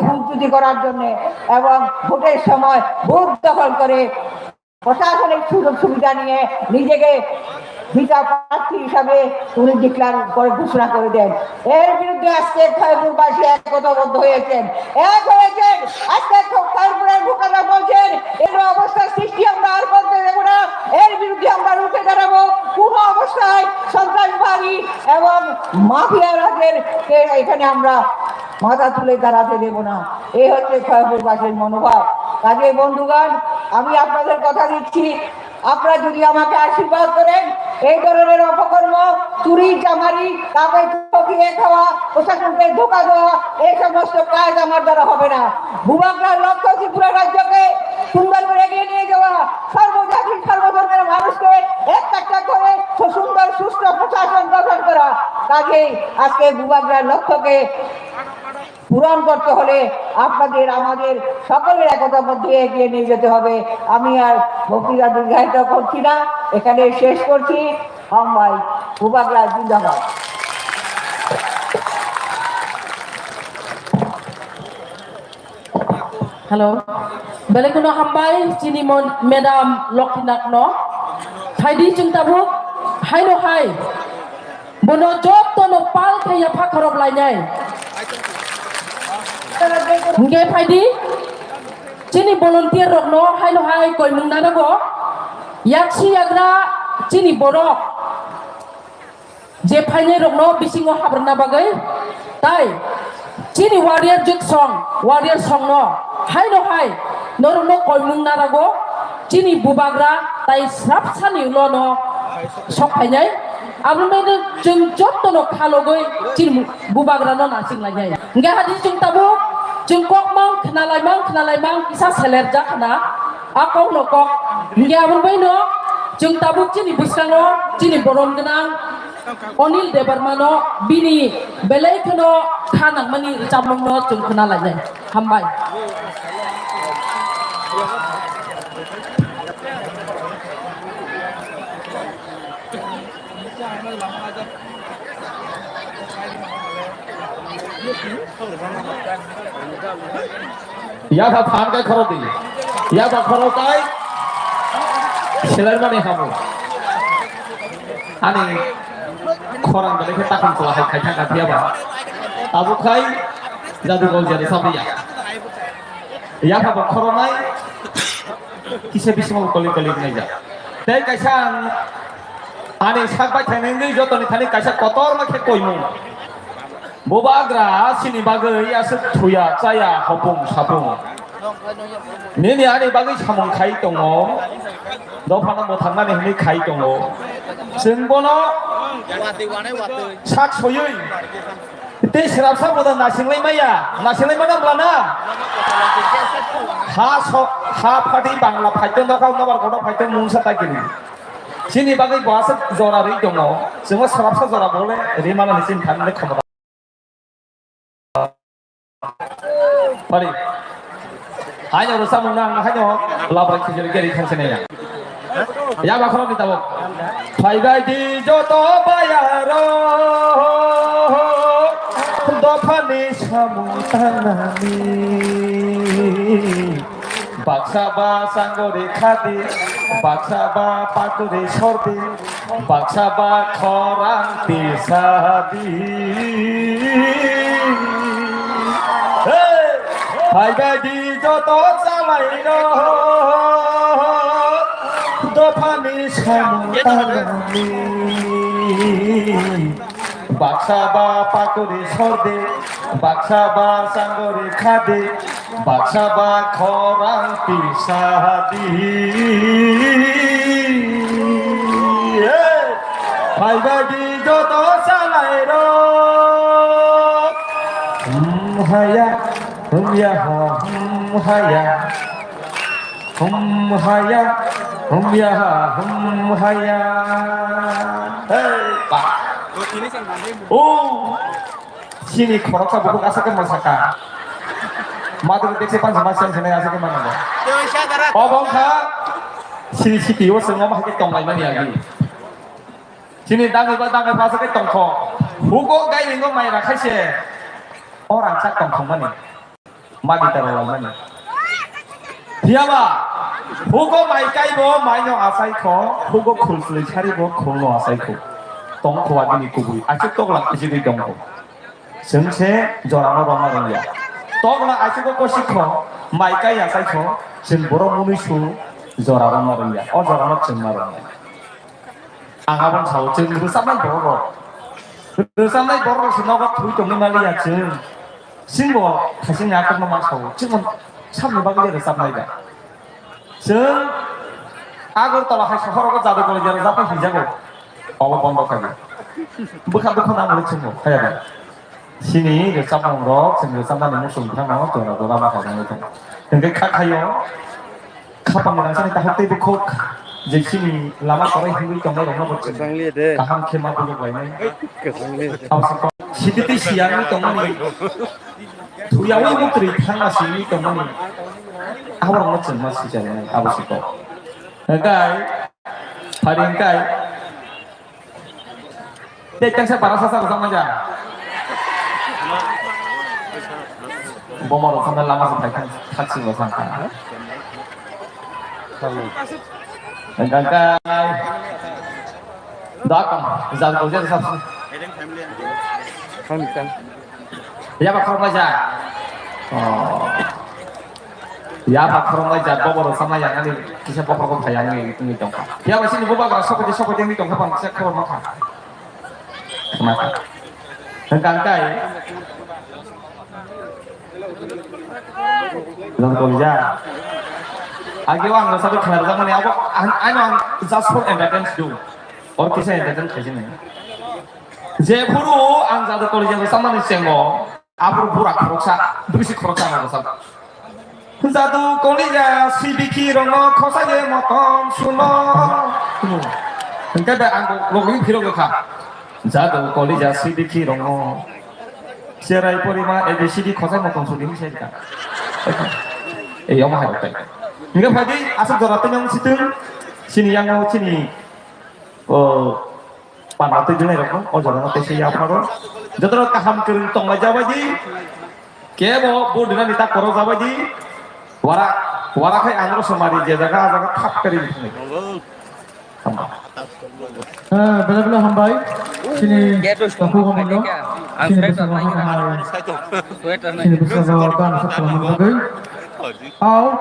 হুমকি করার জন্য এবং ভোটের সময় বুথ দখল করে প্রশাসনিক সুযোগ সুবিধা নিয়ে নিজেকে বিজয় প্রার্থী হিসাবে উনি ডিক্লেয়ার করে ঘোষণা করে দেন। এর বিরুদ্ধে আজকে খয়েরপুরবাসী একতাবদ্ধ হয়েছেন, এক হয়েছেন। আজকে খয়েরপুরের ভোটাররা বলছেন, এই অবস্থার সৃষ্টি আমরা আর করতে দেব না, এর বিরুদ্ধে আমরা রুখে দাঁড়াবো। কোনো অবস্থায় সন্ত্রাসবাদী এবং মাফিয়া রাজের কে এখানে আমরা মাথা তুলে দাঁড়াতে দেব না। এই হচ্ছে খয়েরপুরবাসীর মনোভাব। কাজে বন্ধুগণ, আমি আপনাদের কথা দিচ্ছি, আপনারা যদি আমাকে আশীর্বাদ করেন, এই ধরনের অপকর্ম, চুরি, চামারি, কাউকে ঠকিয়ে খাওয়া, প্রশাসনকে ধোকা দেওয়া, এই সমস্ত কাজ আমার দ্বারা হবে না। বুবাগরার লক্ষ্য ত্রিপুরা রাজ্যকে সুন্দর করে এগিয়ে নিয়ে যাওয়া, সর্বজাতি, সর্বধর্মের মানুষকে একটা একটা করে সু-, সুন্দর সুষ্ঠু প্রশাসন গঠন করা। কাজেই আজকে বুবাগরার লক্ষ্যকে পূরণ করতে হলে আপনাদের আমাদের সকলের একতার মধ্যে এগিয়ে নিয়ে যেতে হবে। আমি আর বক্তৃতা দীর্ঘায়িত করছি না, এখানে শেষ করছি। হামবাই, বুবাগরা জিন্দাবাদ। Hello. Belai kheno hambai chini mon-, madam Lokhinak no. Phaidi chwng tabuk haino hai. Bono jotono pal khai yapha khorok lainai. Hingke phaidi chini volunteer rokno haino hai koimung nanago. Yaksi yagra chini borok. Je phainai rokno bisingo habrwna bagwi, tai chini warrior jwk song, warrior songno haino hai norokno koimung narago, chini bubagra tai srapsani ulono sok phainai. Aboni bagwi chwng jotono khalogwi chini bubagrano nasinglaiya. Hingke hadi chwng tabuk chwng kok mang khna lai mang khna lai mang kisa seler jak khna a kok no kok. Hingke aboni bagwi no chwng tabuk chini bwskango chini borom gwnang Anil Debbarma no bini belai kheno kha nangmani rwchapmung no chwng khna lai nai. Hambai. Yapha phan kai khoro di. Yapha khoro kai. Selar mani hamu. Ani khorang bele khe takham kula hai khai thang kha yapha. Tabuk khai jadu gol jadu sabiya. Yapha bo khoro nai. Kisa bisingo kolik kolik nai ja. Tei kaisa ang Ani sak bai thangnai wngwi jotoni thani kaisa kotorma khe koimung. Bubagra chini bagwi aswk thuya chaya hopung sapung. Nini ani bagwi samung khai tongo. Dophano mwthangnani hwnwi khai tongo. Chwng bono sak soywi tei swrapsa boda nasinglai maya, nasinglai maya bwlana. Ha so, ha phatwi Bangla phaito nokha nobar kotor phaito mungsa ta kiri. Chini bagwi bo aswk jora rwi tongo. Chwngno swrapsa jora bole rwi mano hinwi chini thani le khomota. Pari. Haino rwchap mung nang haino labra khijil geri khanse nai. Ya ba khorok ni tabuk. Phaibai di joto bayaro dophani samung tangnani. Baksa ba sangori khadi, baksa ba pakuri sordi, baksa ba khorang tisadi. Hey! Phaibai di joto chalairok, dophani samung tangnani. Baksa ba pakuri sordi, baksa ba sangori khadi, baksa ba khorang tisadi. Hey! Phaibai di joto chalairok. Hmm, haya, hmm, ya, ha, hmm, haya. Hum haya, hum yaha, hum haya. Hey, pa. Oh, sini khoroksa bukhuk aswk khe mwsaka. Madri dekse pansa ma sen sen aswk khe mano. Obo wngkha sini siti o swngo ma hai khe tonglaimani agi. Sini dangwi ba dangwi ba aswk khe tongkho. Hugo gairingo mai rakhaise. O rangchak tongkhongmani. Magi ta rwlaimani. Phiyaba, hugo mai kaibo maino achaikho, hugo khulsli saribo khulno achaikho. Tongkho agini kubui, achuk tokla kichigwi tongkho. Chwng se jorano romna rwngya. Tokla achugo kosikho, mai kai achaikho, chwng borok munuisu jora romna rwngya. O jorano chwng ma rwngya. Ang aboni sao, chwng rwchapnai borok rok. Rwchapnai borok rok se nogo thwi tongwi maliya chwng. Chwngbo thaisingni akhorno ma sao, chwngbo samni bagwi rwchapnai da. Chwng Agartala hai sohorogo jadu kole jadu japai hijago. Obo bondo khaidi. Bwkha bwkha nang chwngbo, khaya da. Sini rwchapmung rok, chwng rwchapmani muchung thangno jora jora ma khaijagwi thang. Hwnkhe kha khaio. Khapang rangchakni takhuk tei bukhuk je chini lama korai himwi tongnai rokno bo chwng kaham khe ma bujok lainai. Abo se kok siti tei siyangwi tongmani, thuyaui muktwi thangma simi tongmani, aborokno chwng ma sicha lainai, abo se kok. Hwnkhe, phari hwnkhe, Tei tengsa para sasa rwchapmani ja. Bomo rok khana lama se phai thang thak sing rok thang kha. Engkang kai. Da kam jal ko jal sap. Kang kang. Ya ba khorok ja. Oh. Ya ba khorok lai ja bobo rok sama ya ani kisa bobo ko phai ani tong kha. Ya ba sini bobo ga sokoti sokoti ni tong kha bang kisa khorok ma kha. Mata. Hwnkha hwnkhe. Jang tolja. Age o ang rwchapwi khwna rwjakmani abo ang, ano ang just for entertainment do. Or kisa entertain khaijani. Jephuru ang jadu tolja rwchapmani chengo, aphuru bura khoroksa, bwrwisi khoroksa ano rwchap. Jadu kolija sibiki rongno khosa ye motom suno. Hwnkhe da ang logwi phirogwi kha. Jadu kolija sibiki rongno cherai porima A B C D khosa motom suni hinwi sai kha. Ei omo hai rok tai. Hwnkhe phai di aswk jora tei nang sitwng sini yango chini o Panda twi dwnairokno o jagano teisa yapharo. Jotono kaham kwrwng tonglaijak bai di. Kebo bo dinani ta korokjak bai di. Wara, wara khai ang rw samari je jaga, a jaga thap kari di thangwi. Hamba. Eh, bela bela hambai. Sini takhuk hambai no. Sini bwskango hambai. Sini bwskango gan sak kalamani bagwi. Au.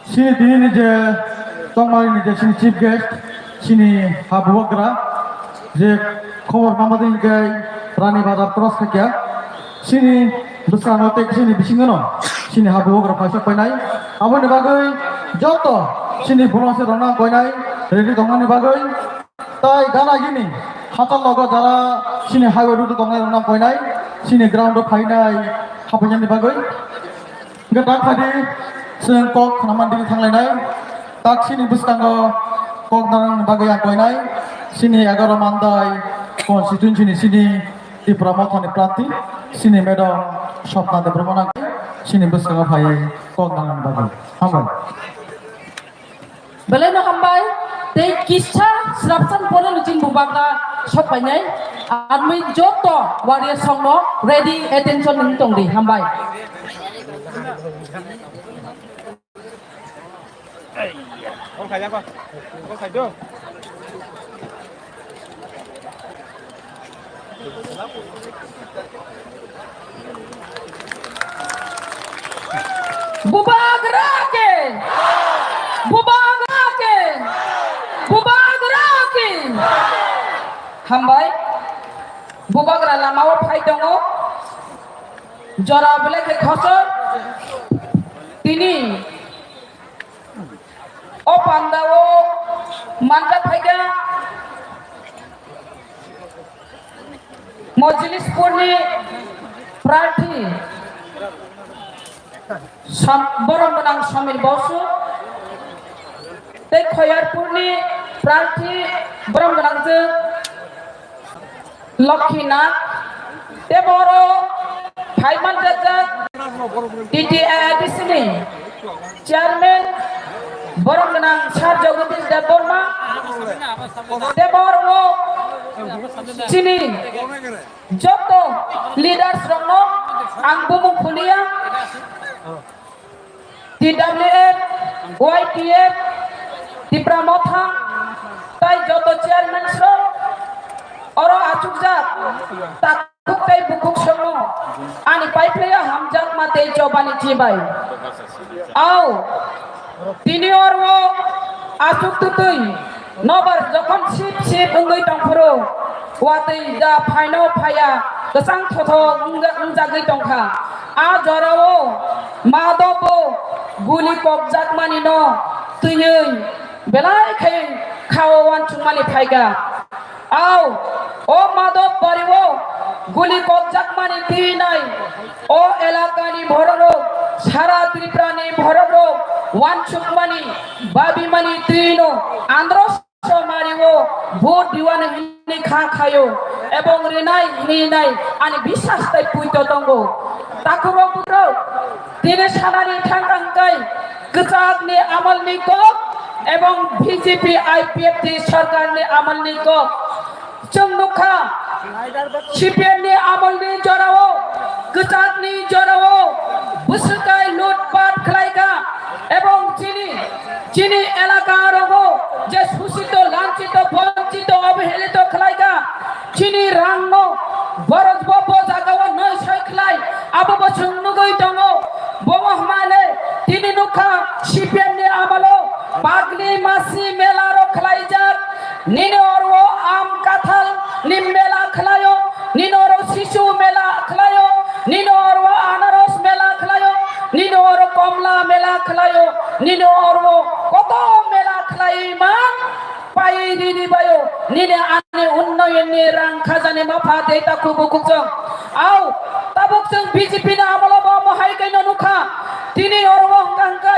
Sini tini ni je tongmani ni je sini chief guest. Chini ha bubagra je khobor nangmadi hinkhe Rani Bazar cross khaikha. Chini bwskango tei chini bisingno chini ha bubagra paisok painai. Aboni bagwi joto chini bolong se rwna koinai ready tongmani bagwi. Tai gana gini hatal logo jara chini highway road tongnai rwna koinai. Chini ground o phainai hapainani bagwi. Hingke tak phadi chwng kok khnaman digi thanglainai. Tak chini bwskango kok nanani bagwi ang koinai. Chini egaroh Mandai constituency ni chini Tipra Mothani prarthi, chini madam Swapna Debbarma nangkhe chini bwskango phai kok nanani bagwi. Hambai. Belai no hambai, tei kisa srapsan pore no chini bubagra sok painai, army joto warrior song no ready attention ni tong di, hambai. Bubagra ke! Bubagra ke! Bubagra ke! Hambai. Bubagra lamao phai tongo. Jora belai khe khosor. Tini o pandao manjak phaikha Mojlispurni prarthi Sam-, borom gwnang Samir Bosu tei Khoyarpurni prarthi borom gwnang je Lokhi Nath, tei boro phai manjak jak T T A D C ni chairman borom gwnang Sir Jagadish Debbarma, tei boro chini joto leaders rokno ang bumung khuliya. T W F, Y T F, Tipra Motha, tai joto chairman rok oro achukjak, takhuk tei bukhuk songno ani paiphlaiya hamjakma tei chobani chibai. Au, tini oro achuk twtwi nobar jokhon sip sip wngwi tongphuru, watwi da phaino phaiya, kwchang thothok wngja-, wngjagwi tongkha. A jorao Madhobo guli kokjakmani no twiwi belai khe khao uansukmani phaikha. Au, o Madhobbario guli kokjakmani twi nai, o elakani bororok, sara Tripurani bororok uansukmani, babimani twi no andro Somari o vote diwan hini kha khayo, ebong rinai hini nai ani biswas tai puito tongo. Takhurok bukrok, tini sanani thangkang kai kwchakni amalni kok ebong B J P I P F T sarkarni amalni kok. Chwng nukha, C P M ni amolni jorao, kwchakni jorao bwswkai lutpat khlaikha, ebong chini, chini elaka rogo je suchito, lanchito, bonchito, obhelito khlaikha, chini rangno borok bo, bo jagao noi soi khlai, abo bo chwng nugwi tongo. Bobo hwnmale tini nukha C P M ni amalo pagni masi mela rok khlaijak. Nini oro o am kathal ni mela khlaio, nini oro sisu mela khlaio, nini oro anaros mela khlaio, nini oro komla mela khlaio, nini oro koto mela khlai man pai rini baio, nini ani unnoyon ni rang khajani mapha dei ta kubu kuchung. Au, tabuk chwng B J P ni amalo bo mohai kaino nukha. Tini oro bo hwnkha hwnkhe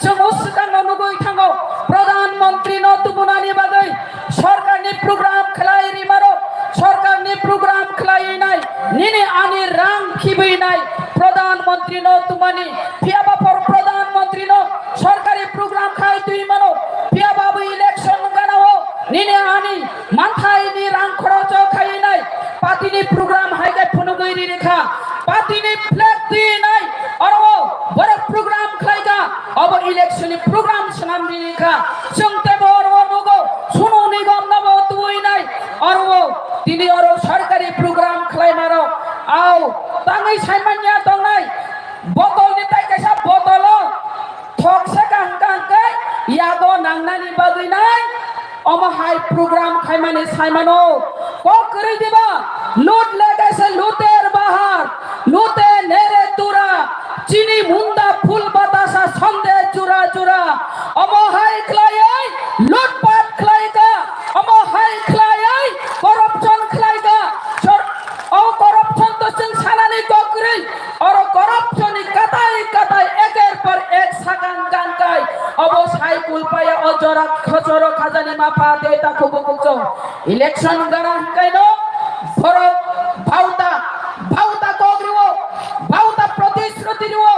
chwng o swkangno nugwi thango, Pradhan Mantri no tubunani bagwi sorkarni program khlai rimaro, sorkarni program khlai nai nini ani rang khibwi nai Pradhan Mantri no tumani, phiya ba por Pradhan Mantri no sorkari program khai twi mano, phiya ba bo election gana o nini ani manthai ni rang khoroch o khai nai, party ni program hai khe phunugwi ri rikha, party ni flag twi nai, oro borok program khlai kha, obo election ni program swnam ri rikha, chwng tebo oro nugo, Sonu Nigam no bo twi nai, oro tini oro sarkari program khlai maro, au tangwi sai manya tongnai, botol ni tai kaisa botol o thok se kaham kaham khe yago nangnani bagwi nai, Omo hai program khaimani saimano kok kwrwi diba? Lut lagaise luter bahar, lute nere tura, chini munda phul batasa sonde jura jura. Omo hai khlaiwi lutpat khlaika, omo hai khlaiwi corruption khlaika. Sor-, o corruption to chwng sanani kok kwrwi. Oro corruption ni katai katai eker par ek sakang kangkai. Obo sai kulpaya o jora khosoro khajani mapha tei ta khubuk khukchong. Election gana hingkai no borok bauta, bauta kok riwo, bauta protishruti riwo.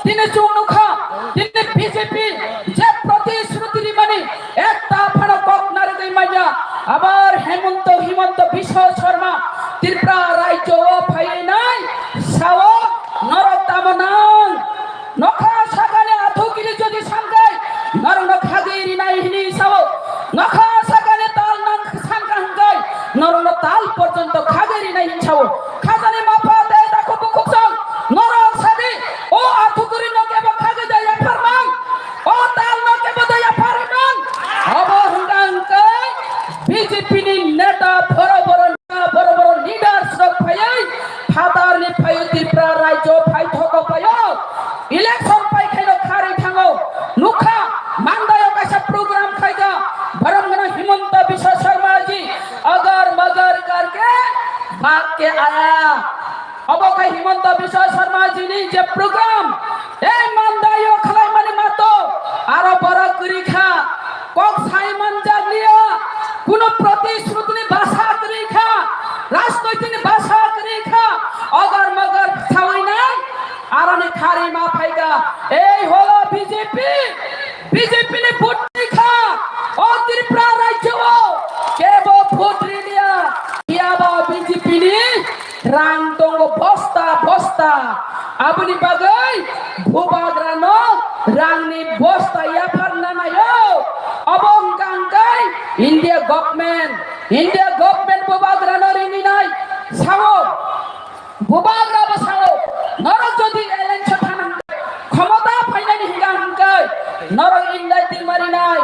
Tini chwng nukha, tini B J P je protishruti rimani ekta phano kok narigwi manya. Abar Hemonto, Himanta Biswa Sarma Tripura rajyo o phaiwi nai sao norok tamo nang. Nokha sakani athukiri jodi sangkai norokno khagwi rinai hini sao. Nokha sakani tal nang sangka hingkai norokno tal porjonto khagwi rinai hin sao. Khajani mapha tei takhuk bukhuk song norok sadi o athukiri no kebo khagwi da yaphar mang. O tal no kebo da yaphar mang. Abo hwnkha hwnkhe B J P ni neta boro boro, boro boro leaders rok phaiwi phatar ni phaiwi Tripura rajyo phai thoko phaiyo. Election pai khaino kharwi thango. Nukha, Mandai o kaisa program khaika. Borok gana Himanta Biswa Sarma ji, "Agar magar karke bhag ke aaya." Obo khe Himanta Biswa Sarma jini je program, ei Mandai o khlaimani mato, aro borok kwrwi kha, kok sai manjak liya, kuno protishruti ni basa kwrwi kha, rajnoitik ni basa kwrwi kha, ogar mogar sawi nai, aro ni khari ma phaika, ei holo B J P, B J P ni vote ni kha, o Tripura rajyo o kebo vote ri liya, phiya ba B J P ni rang tongo bosta bosta. Aboni bagwi bubagrano rangni bosta yapharna naio. Obo wngkha hwnkhe India government, India government bubagrano rini nai sao. Bubagra bo sao, norok jodi alliance o thana hwnkhe, khomota phainani hwnkha hwnkhe, norok indai tingma rinai,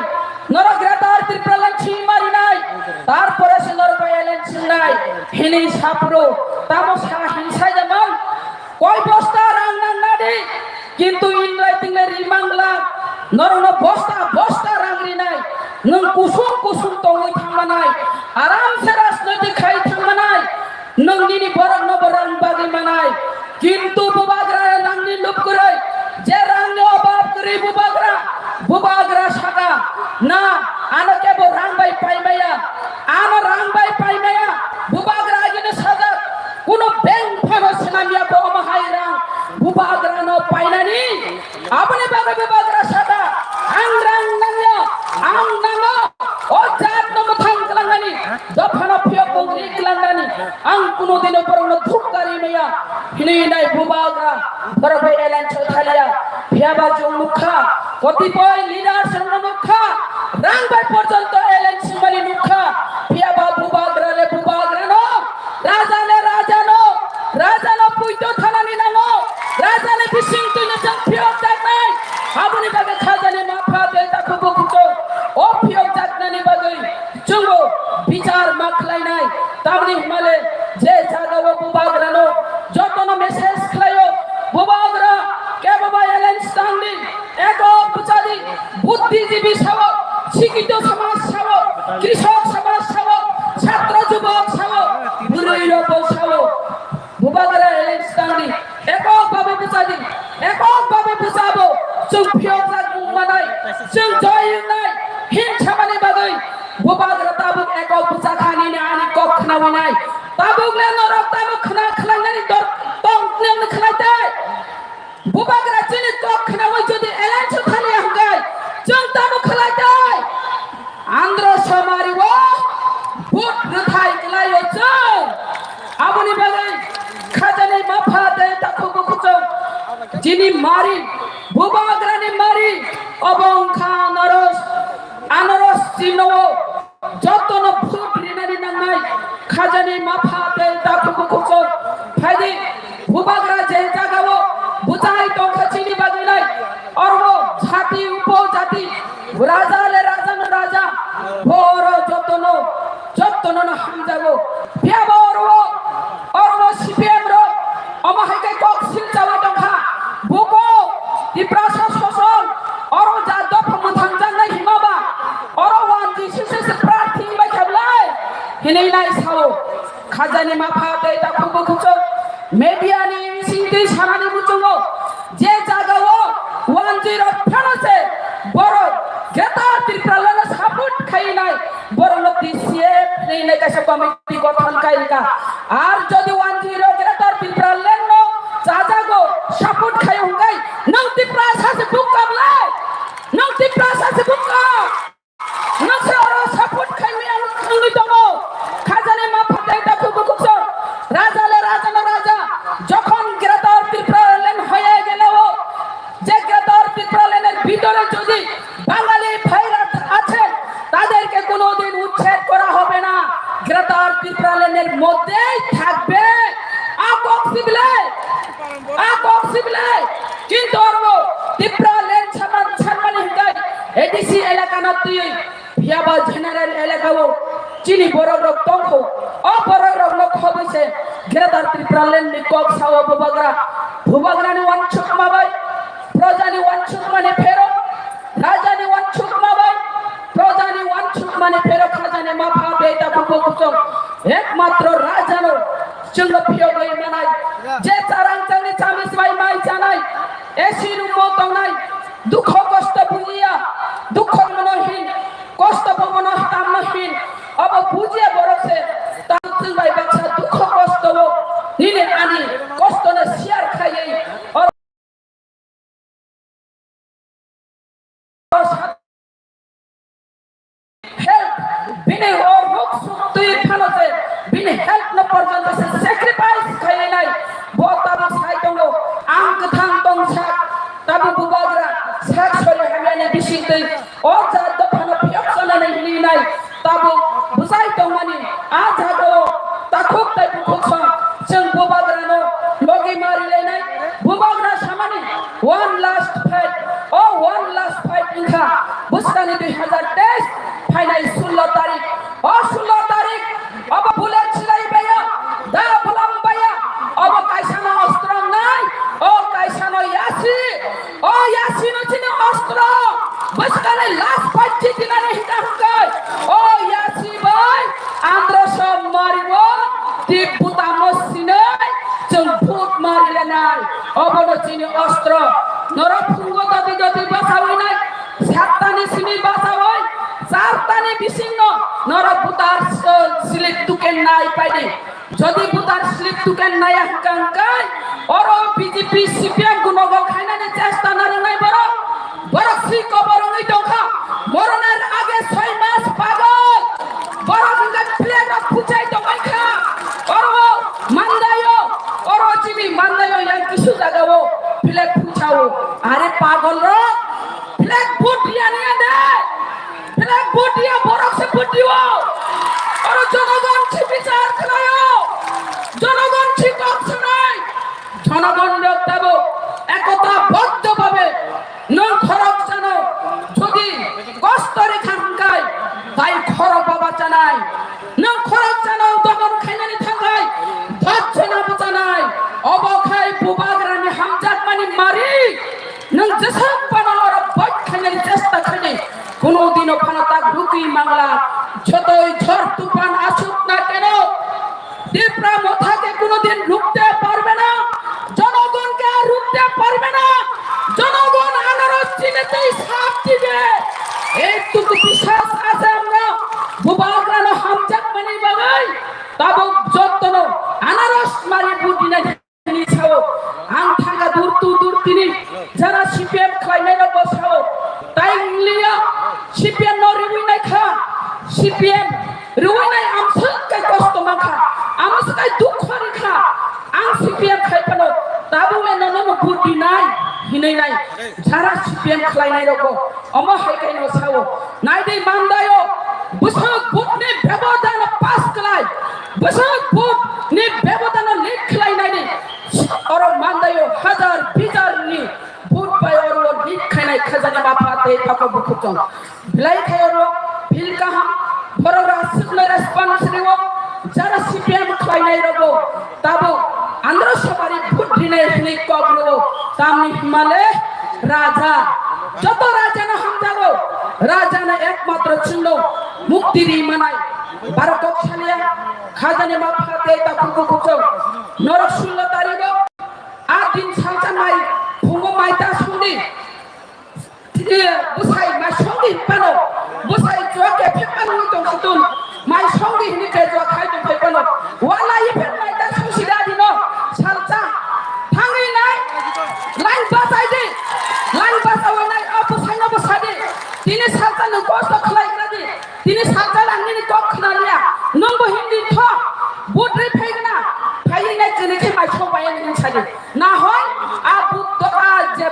norok Greater Tipraland singma rinai, tarpore se norok bai alliance singnai, hini saphuru, tamo sa hinsai jaman, koi bosta rang nang nadi, kintu indai tingle rimangla, norokno bosta bosta rang rinai, nwng kusum kusum tongwi thangmanai, aram se rajnoitik khai thangmanai, nwng nini borokno bo rang bagwi manai, kintu bubagra rangni lub kwrwi, je rangni obab kwrwi bubagra, bubagra saka, na, ano kebo rang bai pai maya, ano rang bai pai maya, bubagra agini sajak, kuno bank phano swnam ya bo omo hai rang, bubagrano painani, aboni bagwi bubagra saka, ang rang nangya, ang nango, o jatno mwthang kwlangnani, dophano phiyok mung ri kwlangnani, ang kuno dino borokno thuk kari maya, hinwi nai bubagra, borok bai alliance o thaliya, phiyaba chwng nukha, kotipoi leaders rokno nukha, rang bai porjonto alliance mani nukha, phiyaba bubagra le bubagrano, raja le rajano, rajano puito thanani nango, rajani bising twino chwng phiyok jaknai, aboni bagwi khajani mapha tei takhuk bukhuk o phiyok jaknani bagwi chwngbo bichar ma khlainai, tamni hwnmale je jagao bubagrano jotono message khlaio, bubagra kebo bai alliance tangdi, ekok bwchadi, buddhijibi sao, sikito samaj sao, krishok samaj sao, chhatro jubok sao, bwrwi rokbo sao, bubagra alliance tangdi, ekok babe bwchadi, ekok babe bwchabo, chwng phiyokjak wngmanai, chwng joy wngnai, hinsamani bagwi bubagra tabuk ekok bwchakhani ani kok khnawi nai, tabuk le norok tabuk khna khlainani dor tong nang khlai tai. Bubagra chini kok khnawi jodi alliance thani hwnkhe chwng tamo khlai tai? Andro somari o vote rwthai kwlaio chwng. Aboni bagwi khajani mapha tei takhuk bukhuk chwng. Chini mari, bubagrani mari, obo wngkha anaros, anaros chino. Jotono vote rinani nangnai, khajani mapha tei takhuk bukhuk. Phaidi, bubagra je jagao bwchai tongkha chini bagwi nai, oro jati upojati, raja le raja no raja, boro Hinwi nai sao, khajani mapha tei takhuk bukhuk chwng media ni bisingtwi sanani muchungo, je jagao one zero phano se borok Greater Tipraland no support khai nai, borok no T C F hinwi nai kaisa committee gothon khai kha. Ar jodi one zero Greater Tipraland no chajago support khai hwnkhe nwng Tiprasa se bukka bwlai, nwng Tiprasa se bukka. Noksa oro support khaimaya wngwi tongo. Khajani mapha tei takhuk bukhuk chwng. Raja le raja no raja. Jokhon Greater Tipraland hoye gele o, je Greater Tipraland er bhitore jodi Bangali bhaira আছে, তাদেরকে কোনোদিন উচ্ছেদ করা হবে না। Greater Tipraland er moddhei thakbe. A kok sible. A kok sible. Kintu oro Tipraland saman sanmani hwnkhe A D C elaka no twiwi phiyaba general elaka o chini borok rok tongkho. O borok rok no khobwi se Greater Tipraland ni kok sao bubagra. Bubagra ni wansukma bai, proja ni wansukma ni phero, raja ni wansukma bai, proja ni wansukma ni phero khajani mapha beta kubo kuchong. Ekmatro raja no chwngno phiyogwi manai. Je charang changni chamis bai mai chanai. A C room o tongnai. Dukho kosto bujiya, dukho mono hin, kosto bo mono tamno hin, abo bujiya borok se, tang tang bai baksa dukho kosto bo, nini ani kosto no share khaiwi, oro help, bini o ruk suk twi phano se, bini help no porjonto se sacrifice khainai, bo tabuk sai tongo, ang kwthang tongsa, tabuk bubagra, sak sori hamyani bising twi, o jat dophano phiyok sanani hinwi nai, tabuk bwsai tongmani, a jagao takhuk tai bukhuk song, chwng bubagrano logi mari lainai, bubagra samani, one last fight, o one last fight wngkha, bwskangni dui hazar teis phainai sullo tarik. O sullo tarik, obo bullet silai baiya, da bulam baiya, obo kaisano ostro nai, o kaisano yasi, o yasino chini ostro, bwskangni last fight jitinani hita hwnkhe, o yasi bai androso mario, tip butamno sinai, chwng phut mari lenai, obono chini ostro, norok phungo dodi dodi basawi nai, sattani simi basawi, chartani bisingno norok butar slip tuken nai paidi. Jodi butar slip tuken naya hwnkha hwnkhe, oro B J P C P M gunogol khainani chesta narwknai borok, borok si kobor wngwi tongkha, moronar age soi mas pagol, borok hwnkhe flag rok phuchai tongmai kha, oro mandaio, oro chini mandaio yang kisu jagao flag phuchao, are pagol rok flag vote riya niya de. Belai bodia borok se bodio. Oro jonogon si bichar khlaio. Jonogon si kok sanai. Jonogon rok tabo ekota boddo bhabe nwng khorok chano. Jodi kosto rikha hwnkhe tai khorok baba chanai. Nwng khorok chano domon khainani thangkhai dot jona bwchanai. Obo khai bubagrani hamjakmani mari. Nwng jeswk phano oro vote khainani chesta khaidi, kuno dino phano tak rukwi mangla. Jotoi jhor tufan asuk na keno, Tipra Motha ke kuno din rukte parbe na. Jonogon ke ar rukte parbe na. Jonogon anaros chinitei sap dibe. Ei tuku biswas ase amra. Bubagrano hamjakmani bagwi tabuk jottono anaros mari vote dinai. Ni sao, ang thangkha durtu durtini, jara C P M khlainai rok bo sao, tai wngliya, C P M no riwi nai kha, C P M riwi nai amswk kai kosto mankha, amswk kai dukho rikha, ang C P M khai phano, tabuk le nono no vote dinai, hinwi nai, jara C P M khlainai rok bo, omo hai kai no sao, naidi mandaio, bwswk vote ni bebodano pass khlai, bwswk vote ni bebodano lead khlainai ni, Oro mandaio hajar bijar ni vote bai oro lead khainai khajani mapha tei takhuk bukhuk chwng. Belai khai oro feel kaham, borok rok aswkno response rwo, jara C P M khlainai rogo tabo andro sobari vote rinai hwnwi kok rwo, tamni hwnmale raja, joto rajano hamjago, rajano ekmatro chwngno mukti ri manai. Baro kok salia, khajani ma phate ta kuku kuchung. Norok sullo tarigo, a din salsa mai, phungo mai ta sungdi. Bwsai mai songdi hinphano, bwsai chua kephek manwi tong sutun, mai songdi hinwi khe chua khai tong khai phano, wala iphek mai ta songsi da dino, salsa thangwi nai, line bachai di, line bachawi nai, o bwsaino bwsa di, tini salsa nwng kosto khlai gra di, tini salsa nang nini kok khna liya, nwng bo hindi tho, budri phai gna, phai nai kene khe mai song bai nini sadi, na hoi, a bud to a je.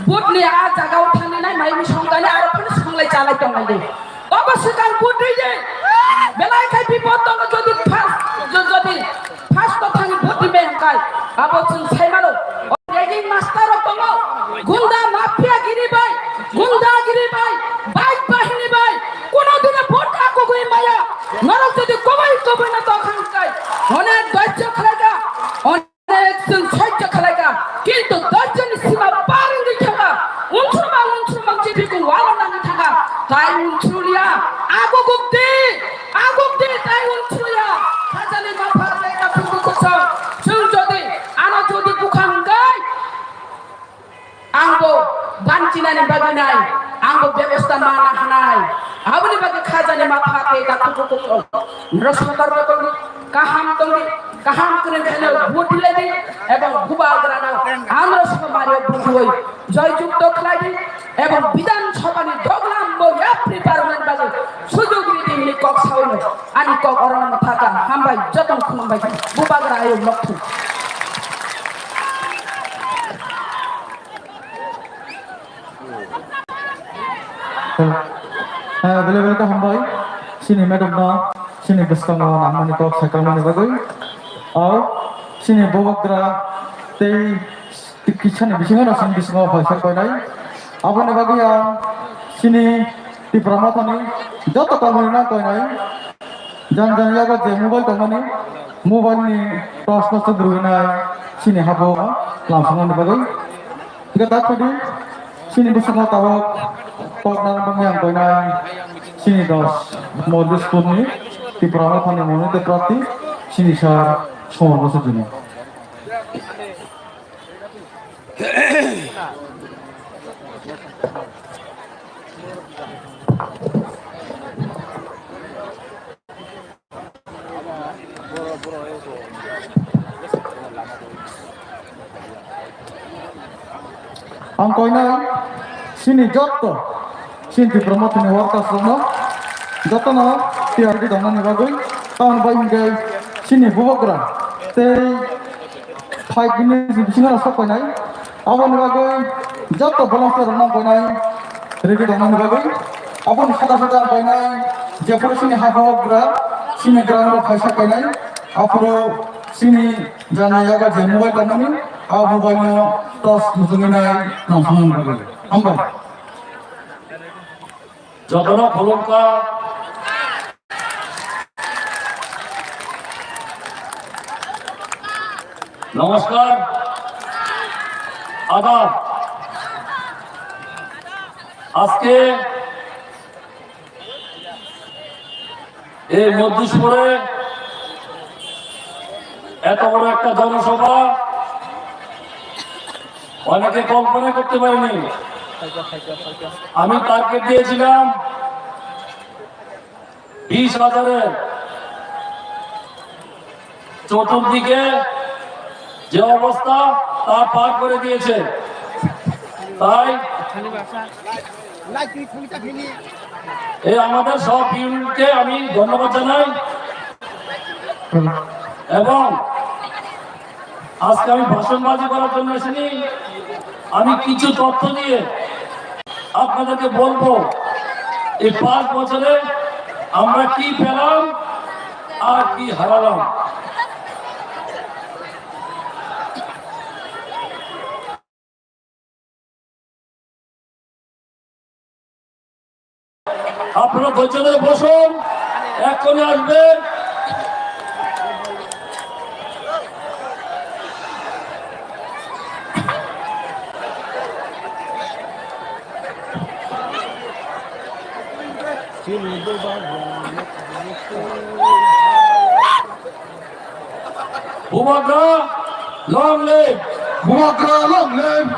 Butni a jagao thangwi nai mai mui songkani aro phano songlai chalai tonglai de. Obo swkang but rwi de. Belai khai bipot tongo jodi first, jo-, jodi first o thangwi but rwi maya hwnkhe abo chwng sai mano. O ragging master rok tongo. Gunda mafia giri bai, gunda giri bai, bike bahini bai. Kono dino but akugwi maya. Norok jodi koboi koboi no tongkha hwnkhe onek dhoijjo khlaikha. Chwng sojjo khlaikha, kintu dhoijjoni sima par wngwi thangkha. Unsukma, unsukma chibikung walo nangwi thangkha. Tai unsuliya, aguguk di, aguk di, tai unsuliya. Khajani mapha tei kaphungo kosong. Chwng jodi ano jodi bukha hwnkhe, ang bo banchinani bagwi nai, ang bo bebosta mana hanai. Aboni bagwi khajani mapha tei kaphungo kosong. Norok sotor tongdi, kaham tongdi, kaham kwrwng khaino vote dilai di, ebong bubagrano amro somario bujioi joy jukto khlai di, ebong Bidhan Sabhani doglam bo yapri parwna bagwi sujug ridi hwnwi kok saui no, ani kok orono mwthaka, hambai, jotono khulumbai, bubagra ayuk nokthung. Eh, bele bele kaham bai. Chini madam no, chini bwskango nangmani kok sakalmani bagwi. Au, chini bubagra tei kisani bisingo no chini bisingo phaisa koinai. Aboni bagwi ang chini Tipra Mothani joto kolmani no koinai. Jang jang yago je mobile tongmani, mobile ni torch no chwng rwinai chini habo lamsokmani bagwi. Hingke tak phadi, chini bwskango tabok kok nang bangya ang koinai, chini dos Model School ni Tipra Mothani monito prarthi, chini sir Somar Bosuk Juma. Ang koinai chini jotto chini Tipra Mothani workers rokno jotono T R D tongnani bagwi, tamoni bai hwnkhe chini bubagra tei five minutes ni bisingo sok painai. Aboni bagwi joto volunteer rokno ang koinai ready tongnani bagwi. Aboni sada sada ang koinai jephuru chini habugra chini gramo phaisa koinai, aphuru chini jana yaga je mobile tongmani, a mobile no torch muchungwi nai nangkukmani bagwi. Hambai. Jotono khulumkha. নমস্কার, আদাব। আজকে এই মধ্যেশ্বরে এত বড় একটা জনসভা অনেকে কল্পনা করতে পারেনি। আমি টার্গেট দিয়েছিলাম বিশ হাজারের। চতুর্দিকে যে অবস্থা, তা পার করে দিয়েছে। তাই এই আমাদের সব ইউনিটকে আমি ধন্যবাদ জানাই এবং আজকে আমি ভাষণবাজি করার জন্য আসিনি, আমি কিছু তথ্য দিয়ে আপনাদেরকে বলবো এই পাঁচ বছরে আমরা কি পেলাম আর কি হারালাম। আপনারা ধৈর্য ধরে বসুন, এক্ষুনি আসবেন। Bubagra, long live! Bubagra, long live!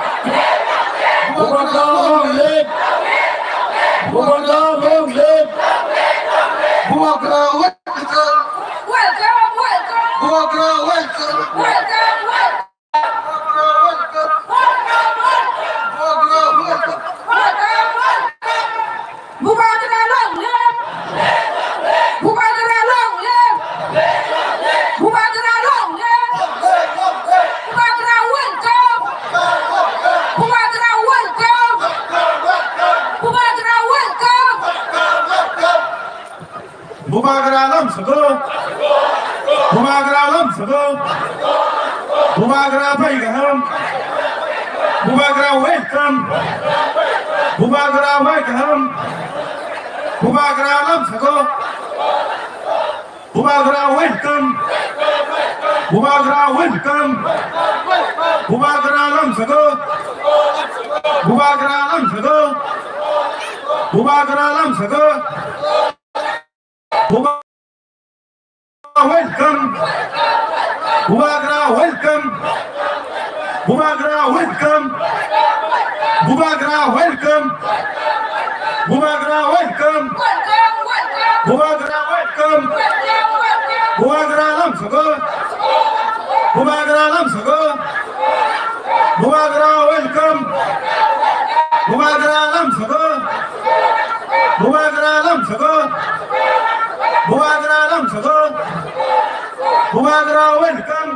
Bubagra, long live! Bubagra, long live! Bubagra, welcome! Welcome, welcome! Bubagra, welcome! Welcome, welcome! Bubagra, welcome! Bubagra, welcome! Bubagra, welcome! Bubagra, long live! Bubagra, long live! Bubagra, long live! Bubagra, welcome! Bubagra, welcome! Bubagra, welcome! Bubagra lamsago. Bubagra lamsago. Bubagra bai kaham. Bubagra welcome. Bubagra bai kaham. Bubagra lamsago. Bubagra welcome. Bubagra welcome. Bubagra lamsago. Bubagra lamsago. Bubagra lamsago. Bubagra welcome. Bubagra welcome. Bubagra welcome. Bubagra welcome. Bubagra welcome. Bubagra welcome. Bubagra lamsago. Bubagra lamsago. Bubagra welcome. Bubagra lamsago. Bubagra lamsago. Bubagra lamsago. Bubagra welcome.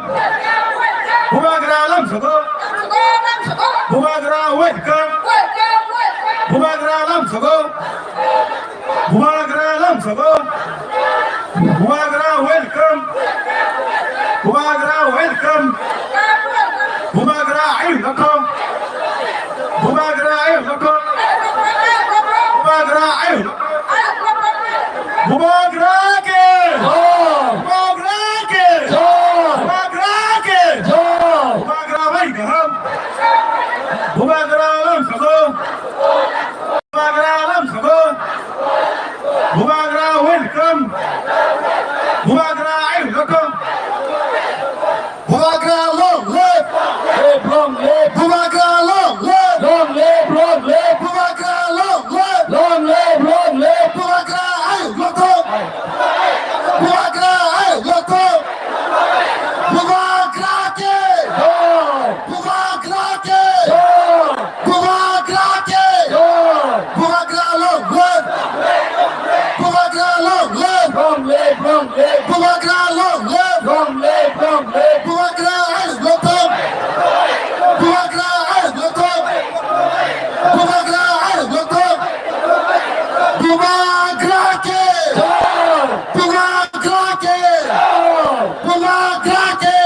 Bubagra lamsago. Bubagra welcome. Bubagra lamsago. Bubagra lamsago. Bubagra welcome. Bubagra welcome. Bubagra ayu loko. Bubagra ayu loko. Bubagra ayu. Bubagra ke. Bubagra ke. Bubagra ke. Bubagra bai kaham. Bubagra lamsago. Bubagra lamsago. Bubagra welcome. Bubagra ayu loko. Bubagra long live. Live, long live. Bubagra long live. Long live, long live. Bubagra long live. Long live, long live. Bubagra ayu loko. Bubagra ayu loko. Bubagra ke. Bubagra ke. Bubagra ke. Bubagra long live. Bubagra long live. Long live, long live. Bubagra long live. Long live, long live. Bubagra ayu loko. Bubagra ayu loko. Bubagra ayu loko. Bubagra ke. Bubagra ke. Bubagra ke.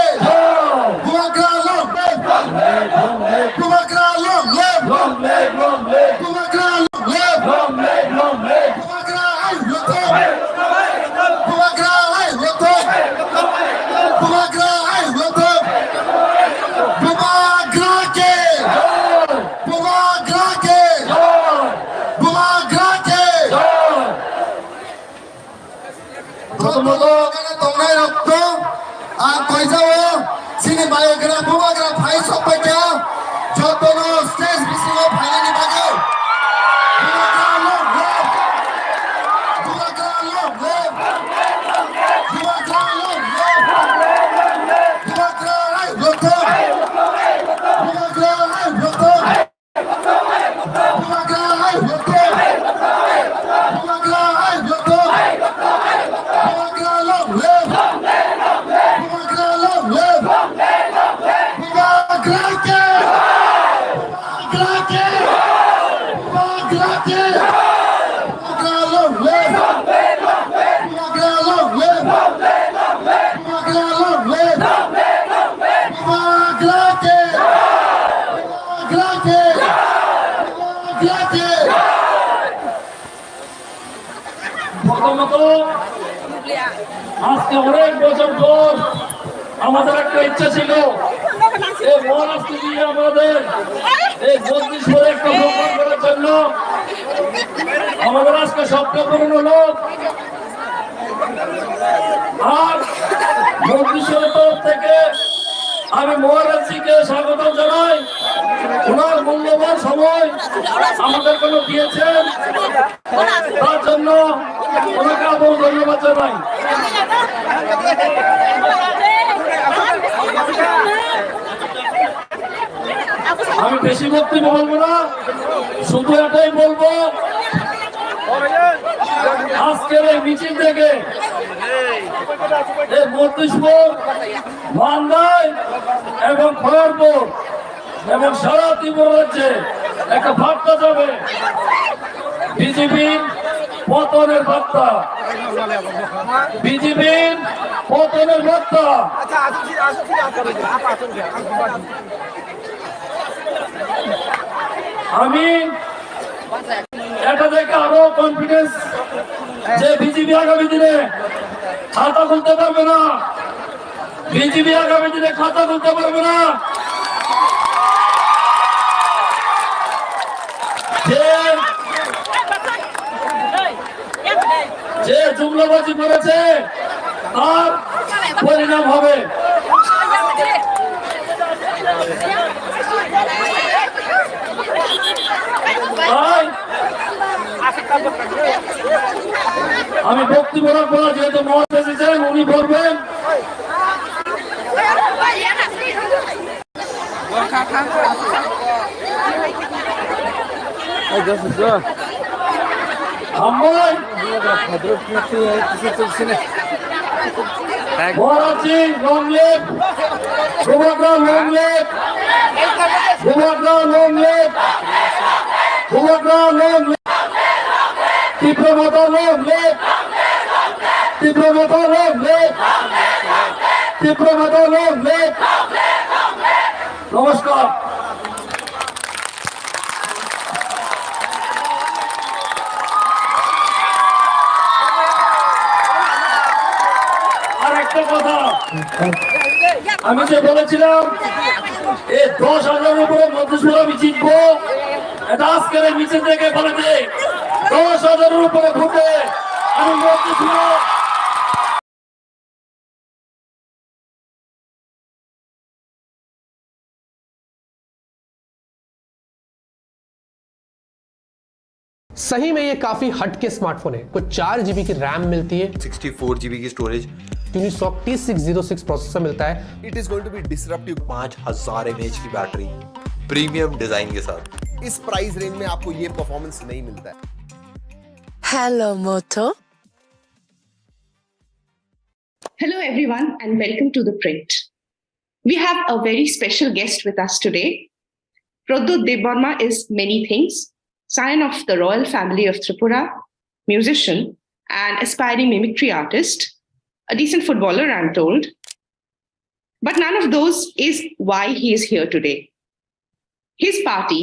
Bubagra long live. Bubagra long live. Long live, long live. Bubagra long live. Long live, long live. Bubagra ayu loko. Bubagra ayu loko. Bubagra ayu loko. Bubagra ke. Bubagra ke. Bubagra ke. Prothomot tongnai rok to ang koijao chini bayogra bubagra phai sok paikha jotono stage bisingo phainani bagwi. Bubagra long live. Bubagra long live. Bubagra long live. Bubagra ai rokthom. Bubagra ai rokthom. Bubagra ai rokthom. Bubagra ai rokthom. Bubagra long live. Bubagra long live. Bubagra ke. Bubagra ke. Bubagra ke. Bubagra long live. Bubagra long live. Bubagra long live. Bubagra ke. Bubagra ke. Bubagra ke. প্রথমত, আজকে অনেক বছর পর আমাদের একটা ইচ্ছা ছিল, এই মহারাষ্ট্র দিয়ে আমাদের এই বত্রিশ পরে একটা প্রোগ্রাম করার জন্য। আমাদের আজকে স্বপ্ন পূরণ হলো। আর মন্ত্রিসভার তরফ থেকে আমি মহারাজজিকে স্বাগত জানাই। ওনার মূল্যবান সময় আমাদের জন্য দিয়েছেন, তার জন্য ওনাকে আবারও ধন্যবাদ জানাই। আমি বেশি বক্তব্য বলবো না, শুধু এটাই বলবো, আজকের এই মিছিল থেকে এই মন্ত্রিসভার মান্দায় এবং খয়েরপুর এবং সারা ত্রিপুরা রাজ্যে একটা বার্তা যাবে, বিজেপির পতনের বার্তা, বিজেপির পতনের বার্তা। আমি এটা দেখে আরো কনফিডেন্স যে বিজেপি আগামী দিনে খাতা খুলতে পারবে না, বিজেপি আগামী দিনে খাতা খুলতে পারবে না। যে, যে জুমলাবাজি করেছে তার পরিণাম হবে। তাই আমি বক্তব্য রাখবো না, যেহেতু মহারাজ এসেছেন, উনি বলবেন। Hey, this is good. Hamoi. Thank you. Maraji, long live. Bubagra, long live. Bubagra, long live. Bubagra, long live. Tipra Motha, long live. Tipra Motha, long live. Tipra Motha, long live. নমস্কার। আর একটা কথা, আমি যে বলেছিলাম, এই দশ হাজারের উপরে মন্ত্রিসভা আমি জিতবো, এটা আজকের এই মিছিল থেকে বলে দেই, দশ হাজারের উপরে ভোটে আমি মন্ত্রিসভা सही में ये काफी हटके स्मार्टफोन है। कुछ चार जीबी की रैम मिलती है, सिक्सटी फोर जीबी की storage. Unisoc T six zero six processor मिलता है। It is going to be disruptive। पाँच हजार एमएएच की बैटरी, प्रीमियम डिजाइन के साथ। इस प्राइस रेंज में आपको ये परफॉर्मेंस नहीं मिलता है। Hello, Moto. Hello, everyone, and welcome to The Print. We have a very special guest with us today. Pradyut Debbarma is many things: scion of the royal family of Tripura, musician, an aspiring mimicry artist, a decent footballer, I'm told. But none of those is why he is here today. His party,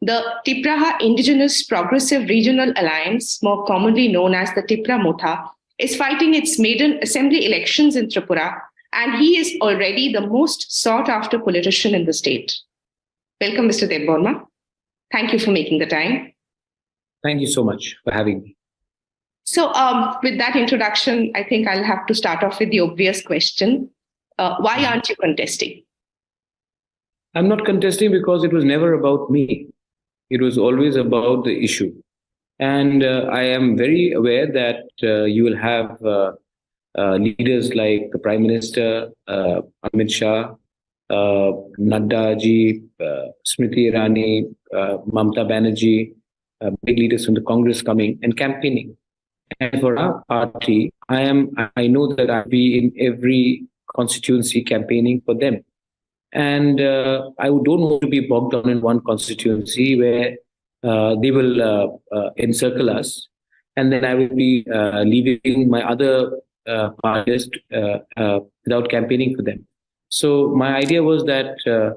the Tipraha Indigenous Progressive Regional Alliance, more commonly known as the Tipra Motha, is fighting its maiden assembly elections in Tripura, and he is already the most sought after politician in the state. Welcome, Mister Debbarma. Thank you for making the time. Thank you so much for having me. So, um, with that introduction, I think I'll have to start off with the obvious question. Uh, why aren't you contesting? I'm not contesting because it was never about me. It was always about the issue. And uh, I am very aware that uh, you will have uh, uh, leaders like the Prime Minister, uh, Amit Shah, uh, Nadda ji, uh, Smriti Irani, uh, Mamta Banerjee, uh, big leaders from the Congress coming and campaigning. And for our party, I am I know that I'll be in every constituency campaigning for them. And uh, I don't want to be bogged down in one constituency where uh, they will uh, uh, encircle us, and then I will be uh, leaving my other uh, parties uh, uh, without campaigning for them. So my idea was that uh,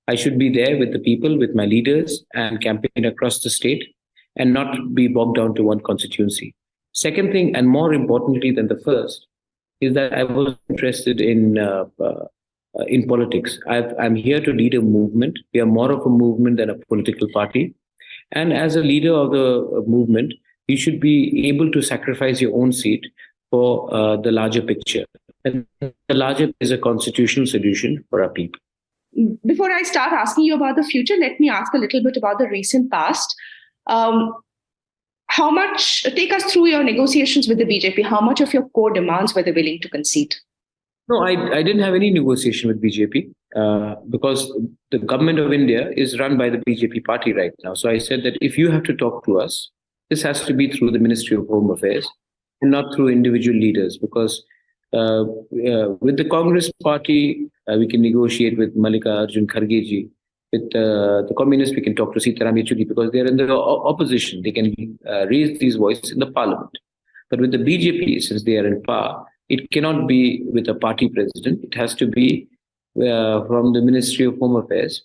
I should be there with the people, with my leaders, and campaign across the state, and not be bogged down to one constituency. Second thing, and more importantly than the first, is that I was interested in uh, uh, uh, in politics. I've, I'm here to lead a movement. We are more of a movement than a political party. And as a leader of the uh, movement, You should be able to sacrifice your own seat for uh, the larger picture. And the larger is a constitutional solution for our people. Before I start asking you about the future, let me ask a little bit about the recent past. Um, how much, take us through your negotiations with the B J P, how much of your core demands were they willing to concede? No, I, I didn't have any negotiation with B J P uh, because the government of India is run by the B J P party right now. So I said that if you have to talk to us, this has to be through the Ministry of Home Affairs and not through individual leaders because uh, uh, with the Congress party, uh, we can negotiate with Mallikarjun Kharge ji. With uh, the communists, we can talk to Sitaram Yechury because they are in the o- opposition. They can uh, raise these voices in the parliament. But with the B J P, since they are in power, it cannot be with a party president. It has to be uh, from the Ministry of Home Affairs.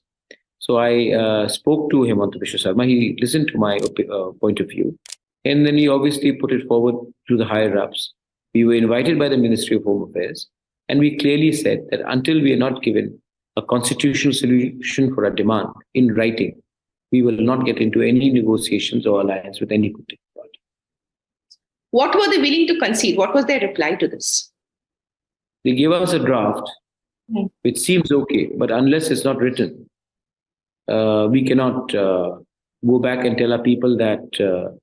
So I uh, spoke to Himanta Biswa Sarma. He listened to my opi- uh, point of view. And then he obviously put it forward to the higher ups. We were invited by the Ministry of Home Affairs. And we clearly said that until we are not given a constitutional solution for our demand in writing, we will not get into any negotiations or alliance with any political party. What were they willing to concede? What was their reply to this? They gave us a draft, Hmm. which seems okay, but unless it's not written, uh, we cannot uh, go back and tell our people that uh,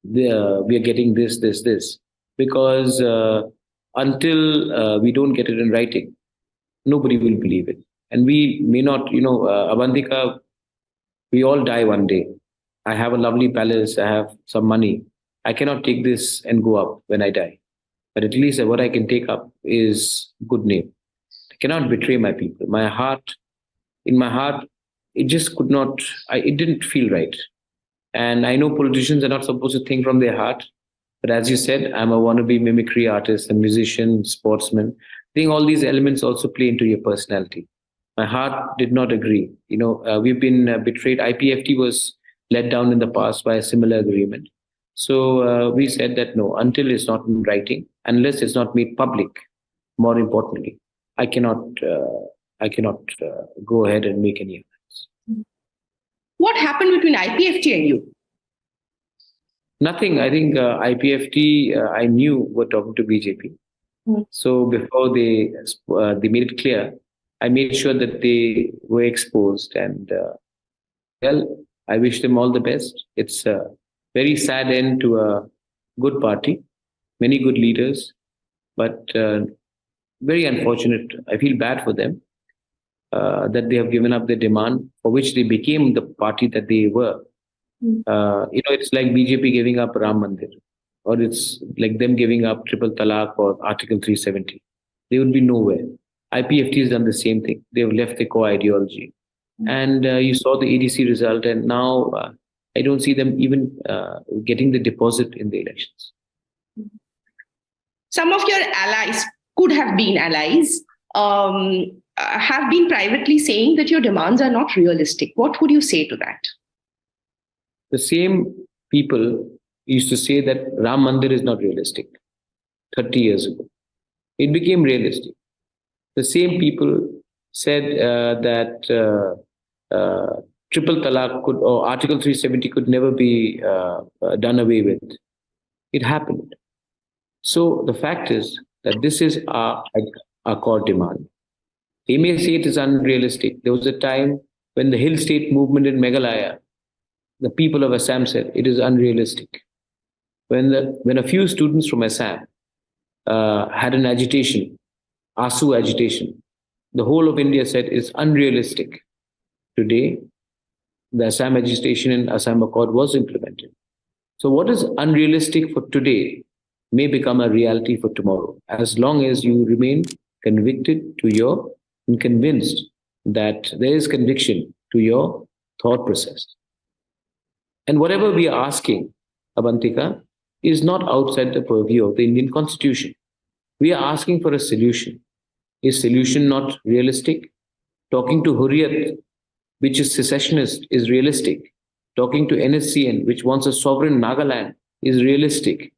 they, uh, we are getting this, this, this. Because uh, until uh, we don't get it in writing, nobody will believe it. And we may not, you know, uh, Abantika, we all die one day. I have a lovely palace, I have some money. I cannot take this and go up when I die. But at least what I can take up is good name. I cannot betray my people. My heart, in my heart, it just could not, I, it didn't feel right. And I know politicians are not supposed to think from their heart. But as you said, I'm a wannabe mimicry artist, a musician, sportsman. I think all these elements also play into your personality. My heart did not agree. You know, uh, we've been uh, betrayed. I P F T was let down in the past by a similar agreement. So uh, we said that no, until it's not in writing, unless it's not made public, more importantly, I cannot, uh, I cannot uh, go ahead and make any alliance. What happened between I P F T and you? Nothing. I think uh, I P F T, uh, I knew were talking to B J P. Hmm. So before they uh, they made it clear, I made sure that they were exposed, and uh, well, I wish them all the best. It's a very sad end to a good party, many good leaders, but uh, very unfortunate. I feel bad for them uh, that they have given up their demand for which they became the party that they were. Hmm. Uh, you know, it's like B J P giving up Ram Mandir, or it's like them giving up triple talaq or Article three seventy. They would be nowhere. I P F T has done the same thing. They have left the core ideology. Hmm. And uh, you saw the A D C result, and now uh, I don't see them even uh, getting the deposit in the elections. Some of your allies could have been allies, um, uh, have been privately saying that your demands are not realistic. What would you say to that? The same people used to say that Ram Mandir is not realistic thirty years ago. It became realistic. The same people said uh, that uh, uh, triple talaq could or Article three seventy could never be uh, uh, done away with. It happened. So the fact is that this is our, our core demand. They may say it is unrealistic. There was a time when the hill state movement in Meghalaya, the people of Assam said it is unrealistic. When, the, when a few students from Assam uh, had an agitation, ASU agitation, the whole of India said it's unrealistic. Today, the Assam agitation and Assam Accord was implemented. So, what is unrealistic for today may become a reality for tomorrow, as long as you remain convicted to your and convinced that there is conviction to your thought process. And whatever we are asking, Abantika, is not outside the purview of the Indian Constitution. We are asking for a solution. Is solution not realistic? Talking to Hurriyat, which is secessionist, is realistic. Talking to N S C N, which wants a sovereign Nagaland, is realistic.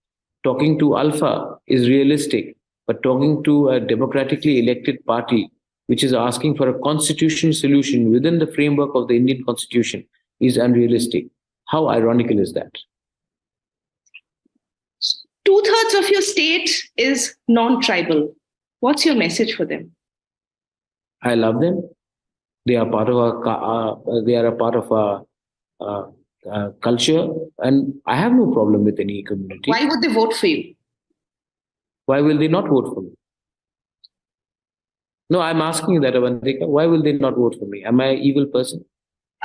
Talking to Alpha is realistic. But talking to a democratically elected party, which is asking for a constitutional solution within the framework of the Indian Constitution, is unrealistic. How ironical is that? two thirds of your state is non-tribal. What's your message for them? I love them. They are part of our. Uh, they are a part of our uh, uh, culture, and I have no problem with any community. Why would they vote for you? Why will they not vote for me? No, I'm asking you that, Avantika. Why will they not vote for me? Am I an evil person?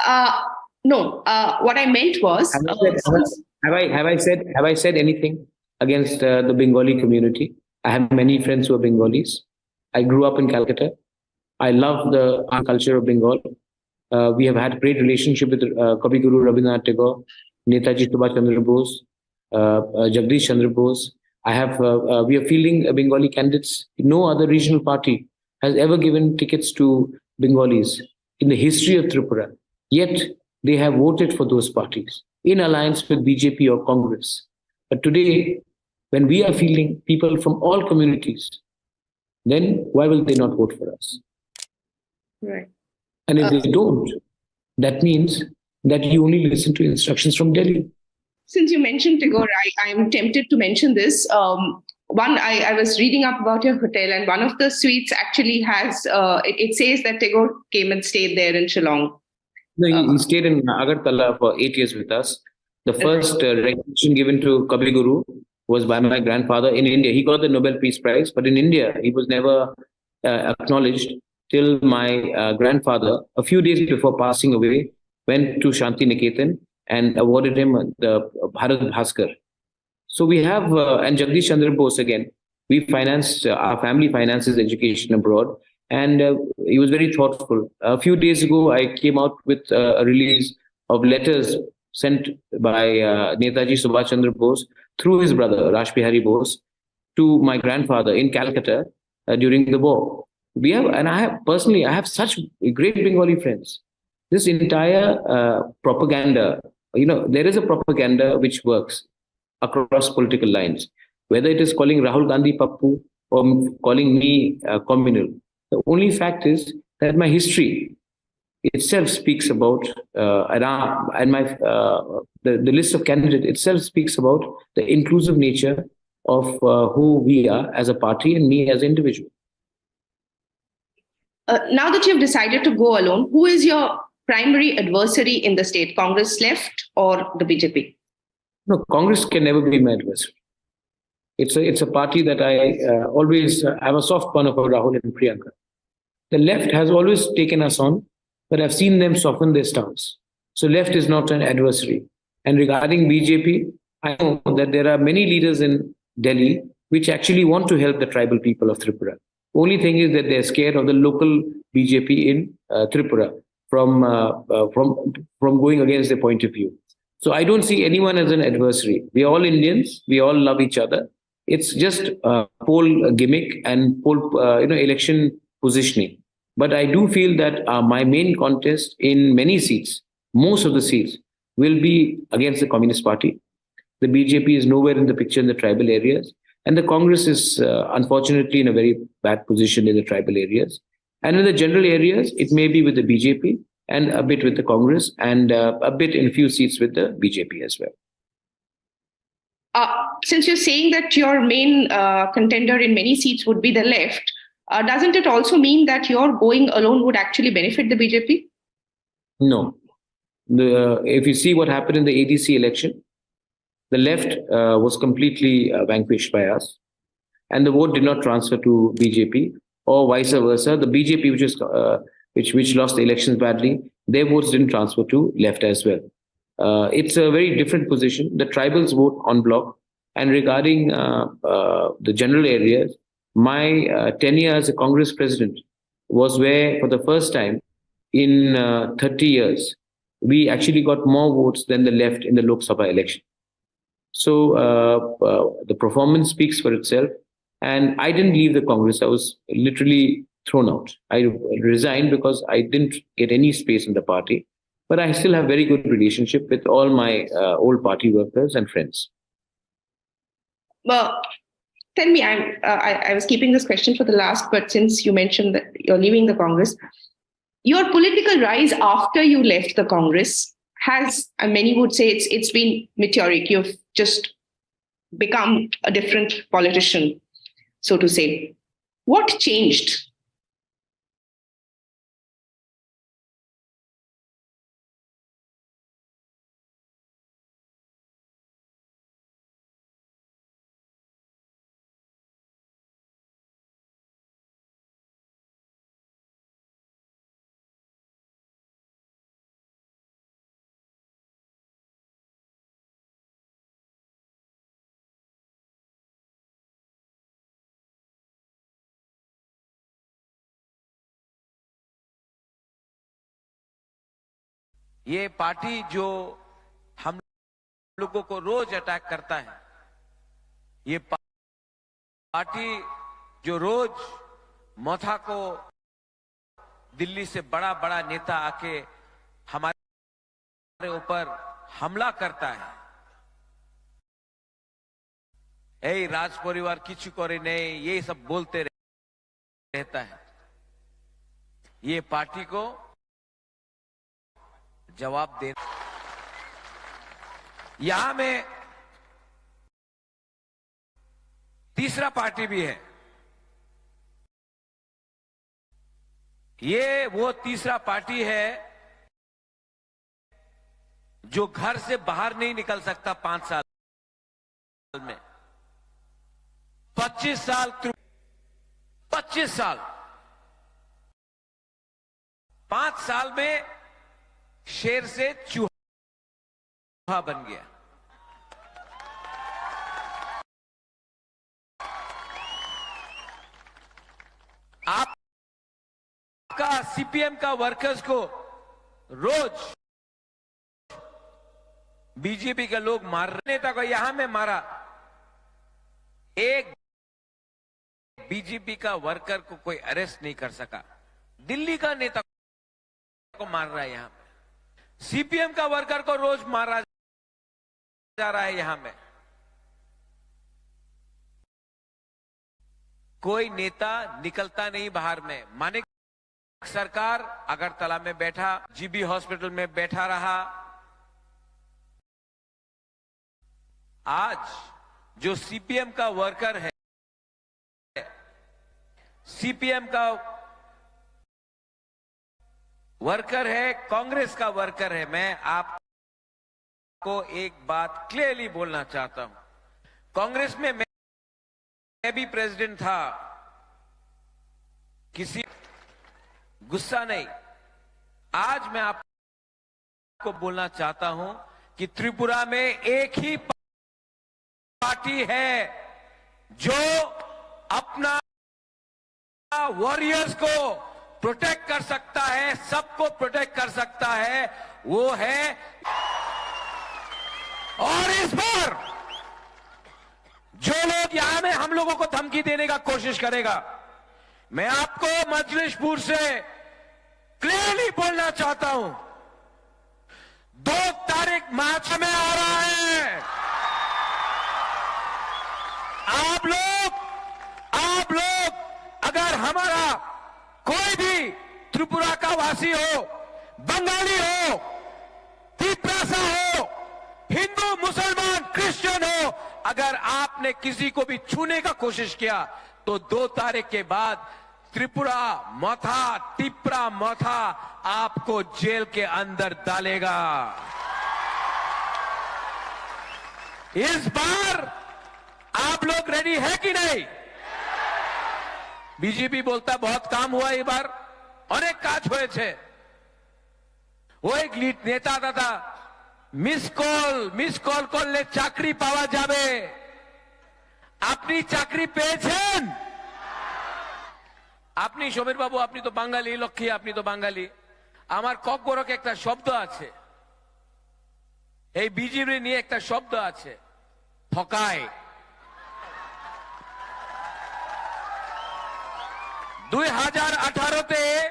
Uh, no, uh, what I meant was. Have I, said, have, I, have I said have I said anything against uh, the Bengali community? I have many friends who are Bengalis. I grew up in Calcutta. I love the culture of Bengal. Uh, we have had great relationship with uh, Kavi Guru Rabindranath Tagore, Netaji Subhash Chandra Bose, uh, uh, Jagdish Chandra Bose. I have. Uh, uh, we are fielding uh, Bengali candidates. No other regional party has ever given tickets to Bengalis in the history of Tripura. Yet they have voted for those parties in alliance with B J P or Congress. But today, when we are fielding people from all communities, then why will they not vote for us? Right. And if uh, they don't, that means that you only listen to instructions from Delhi. Since you mentioned Tagore, I, I'm tempted to mention this. Um, one, I, I was reading up about your hotel, and one of the suites actually has, uh, it, it says that Tagore came and stayed there in Shillong. No, he, uh, he stayed in Agartala for eight years with us. The first uh, recognition given to Kavi Guru was by my grandfather in India. He got the Nobel Peace Prize, but in India, he was never uh, acknowledged till my uh, grandfather, a few days before passing away, went to Shanti Niketan and awarded him the Bharat Bhaskar. So we have, uh, and Jagdish Chandra Bose again, we financed, uh, our family finances education abroad, and uh, he was very thoughtful. A few days ago, I came out with uh, a release of letters sent by uh, Netaji Subhash Chandra Bose through his brother, Raj Bihari Bose, to my grandfather in Calcutta uh, during the war. We have, and I have personally, I have such great Bengali friends. This entire uh, propaganda, you know, there is a propaganda which works across political lines, whether it is calling Rahul Gandhi Pappu or calling me uh, communal. The only fact is that my history itself speaks about, uh, and, I, and my uh, the, the list of candidates itself speaks about the inclusive nature of uh, who we are as a party and me as an individual. Uh, now that you've decided to go alone, who is your primary adversary in the state, Congress left or the B J P? No, Congress can never be my adversary. It's a, it's a party that I uh, always uh, have a soft corner for Rahul and Priyanka. The left has always taken us on, but I've seen them soften their stance. So left is not an adversary. And regarding B J P, I know that there are many leaders in Delhi which actually want to help the tribal people of Tripura. Only thing is that they're scared of the local B J P in uh, Tripura from uh, uh, from from going against their point of view. So I don't see anyone as an adversary. We are all Indians. We all love each other. It's just a poll gimmick and poll, uh, you know, election positioning. But I do feel that uh, my main contest in many seats, most of the seats, will be against the Communist Party. The B J P is nowhere in the picture in the tribal areas. And the Congress is uh, unfortunately in a very bad position in the tribal areas. And in the general areas, it may be with the B J P and a bit with the Congress and uh, a bit in few seats with the B J P as well. Uh, since you're saying that your main uh, contender in many seats would be the left, uh, doesn't it also mean that your going alone would actually benefit the B J P? No. The, uh, if you see what happened in the A D C election, the left uh, was completely uh, vanquished by us, and the vote did not transfer to B J P, or vice versa. The B J P, which is uh, which which lost the elections badly, their votes didn't transfer to left as well. Uh, it's a very different position. The tribals vote en bloc, and regarding uh, uh, the general areas, my uh, tenure as a Congress president was where, for the first time in uh, thirty years, we actually got more votes than the left in the Lok Sabha election. So uh, uh, the performance speaks for itself. And I didn't leave the Congress. I was literally thrown out. I resigned because I didn't get any space in the party. But I still have very good relationship with all my uh, old party workers and friends. Well, tell me, I'm, uh, I, I was keeping this question for the last, but since you mentioned that you're leaving the Congress, your political rise after you left the Congress has, uh, many would say it's it's been meteoric. You've just become a different politician, so to say. What changed? ये पार्टी जो हम लोगों को रोज अटैक करता है, ये पा-, पार्टी जो रोज मथा को दिल्ली से बड़ा बड़ा नेता आके हमारे ऊपर हमला करता है, এই রাজ পরিবার কিছু করে নেই, ये सब बोलते रहता है। ये पार्टी को जवाब दे। यहां में तीसरा पार्टी भी है। ये वो तीसरा पार्टी है जो घर से बाहर नहीं निकल सकता पांच साल में। पच्चीस साल त्रि-, पच्चीस साल, पांच साल में शेर से चूहा बन गया। आपका सीपीएम का वर्कर्स को रोज बीजेपी के लोग मार रहे, नेता को यहां में मारा, एक बीजेपी का वर्कर को कोई अरेस्ट नहीं कर सका। दिल्ली का नेता को मार रहा है यहां पे, सीपीएम का वर्कर को रोज मारा जा रहा है यहां में। कोई नेता निकलता नहीं बाहर में। मानिक सरकार अगरतला में बैठा, जीबी हॉस्पिटल में बैठा रहा। आज जो सीपीएम का वर्कर है, सीपीएम का वर्कर है, कांग्रेस का वर्कर है, मैं आपको एक बात क्लियरली बोलना चाहता हूं। कांग्रेस में मैं, मैं भी प्रेसिडेंट था, किसी गुस्सा नहीं। आज मैं आपको बोलना चाहता हूं कि त्रिपुरा में एक ही पार्टी है जो अपना वॉरियर्स को प्रोटेक्ट कर सकता है, सबको प्रोटेक्ट कर सकता है, वो है। और इस बार जो लोग यहां में हम लोगों को धमकी देने का कोशिश करेगा, मैं आपको मजलिसपुर से क्लियरली बोलना चाहता हूं, दो तारीख मार्च में आ रहा है। आप लोग, आप लोग अगर हमारा कोई भी त्रिपुरा का वासी हो, बंगाली हो, तिप्रासा हो, हिंदू, मुसलमान, क्रिश्चियन हो, अगर आपने किसी को भी छूने का कोशिश किया तो दो तारीख के बाद त्रिपुरा मथा, तिप्रा मथा आपको जेल के अंदर डालेगा। इस बार आप लोग रेडी है कि नहीं? बीजेपी बोलता बहुत काम हुआ, ये बार अनेक काज হয়েছে। ওই নেতা দাদা, মিস কল, মিস কল করলে চাকরি পাওয়া যাবে। আপনি চাকরি পেয়েছেন? আপনি, সমীর বাবু, আপনি তো বাঙালি, লক্ষ্মী, আপনি তো বাঙালি। আমার ককবরক একটা শব্দ আছে, এই বিজেপি নিয়ে একটা শব্দ আছে, ঠকায়। দুই হাজার আঠারোতে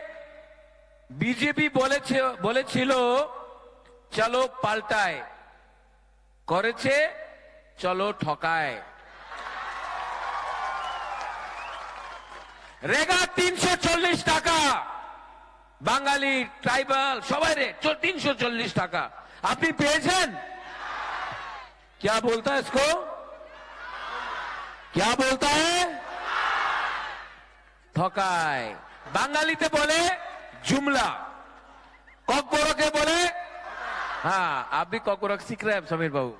বিজেপি বলেছে, বলেছিল, "চলো পাল্টায়।" করেছে, "চলো ঠকায়।" রেগা তিনশো চল্লিশ টাকা, বাঙালি, ট্রাইবাল, সবাই রে, চ-, তিনশো চল্লিশ টাকা। আপনি পেয়েছেন? क्या बोलता है इसको? क्या बोलता है? थकाय। बंगाली ते बोले जुमला। ककबरके बोले? हाँ, आप भी ककबरक सीख रहे हैं समीर बाबू।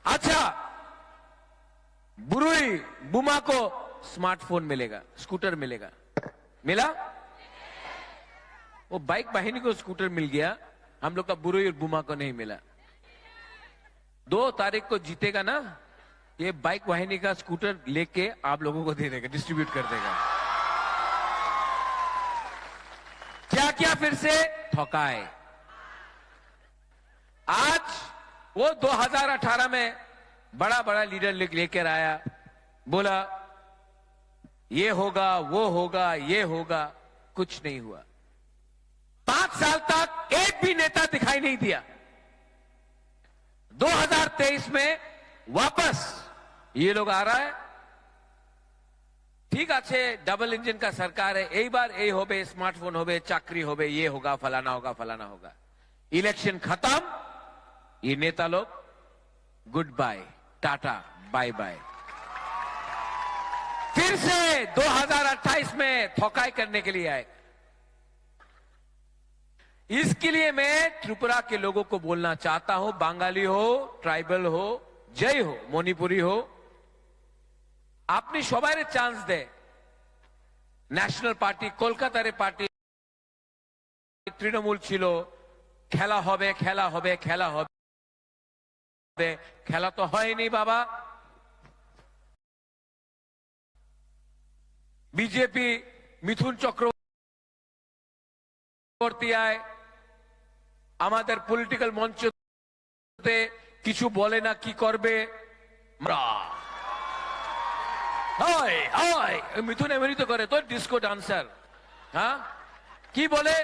अच्छा, बुरुई बुमा को स्मार्टफोन मिलेगा, स्कूटर मिलेगा। मिला? वो बाइक वाहिनी को स्कूटर मिल गया, हम लोग का बुरुई और बुमा को नहीं मिला। दो तारीख को जीतेगा ना, ये बाइक वाहिनी का स्कूटर लेके आप लोगों को दे देगा, डिस्ट्रीब्यूट कर देगा। क्या क्या फिर से? थकाए। आज वो दो हज़ार अठारह में बड़ा बड़ा लीडर ले-, लेकर आया, बोला ये होगा, वो होगा, ये होगा, कुछ नहीं हुआ। पांच साल तक एक भी नेता दिखाई नहीं दिया। दो हज़ार तेईस में वापस ये लोग आ रहा है। ঠিক আছে, ডাবল ইঞ্জিন কা সরকার है, এই বার এই হবে, স্মার্টফোন হবে, চাকরি হবে, ये होगा, फलाना होगा, फलाना होगा। इलेक्शन खत्म, ये नेता लोग goodbye, tata, bye bye. फिर से दो हज़ार अट्ठाईस में थकाई करने के लिए आए। इसके लिए मैं त्रिपुरा के लोगों को बोलना चाहता हूं, बंगाली हो, ट्राइबल हो, जय हो, मणिपुरी हो, আপনি সবাইরে চান্স দে। ন্যাশনাল পার্টি, কলকাতার পার্টি, তৃণমূল ছিল, খেলা হবে, খেলা হবে, খেলা হবে। খেলা তো হয়নি বাবা। বিজেপি, মিথুন চক্রবর্তী আয়, আমাদের পলিটিক্যাল মঞ্চতে কিছু বলে না, কি করবে? আমরা হয়, হয়, মিথুন এমনি তো করে, তো ডিস্কো ডান্সার। হ্যাঁ, কি বলে?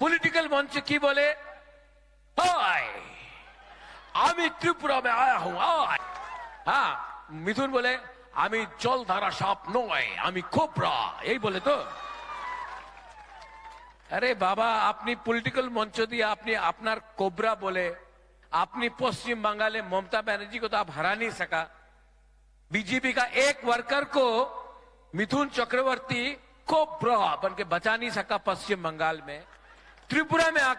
পলিটিক্যাল মঞ্চে কি বলে? হয়, আমি ত্রিপুরা মে আয়া হুম, হয়। হ্যাঁ, মিথুন বলে, আমি জলধারা সাপ নয়, আমি কোবরা, এই বলে তো। আরে বাবা, আপনি পলিটিক্যাল মঞ্চ দিয়ে আপনি আপনার কোবরা বলে, আপনি পশ্চিম বাঙালে মমতা ব্যানার্জি কো তো আপ হারা নেই সকা। बीजेपी का एक वर्कर को मिथुन चक्रवर्ती कोबरा बन के बचा नहीं सका पश्चिम बंगाल में। त्रिपुरा में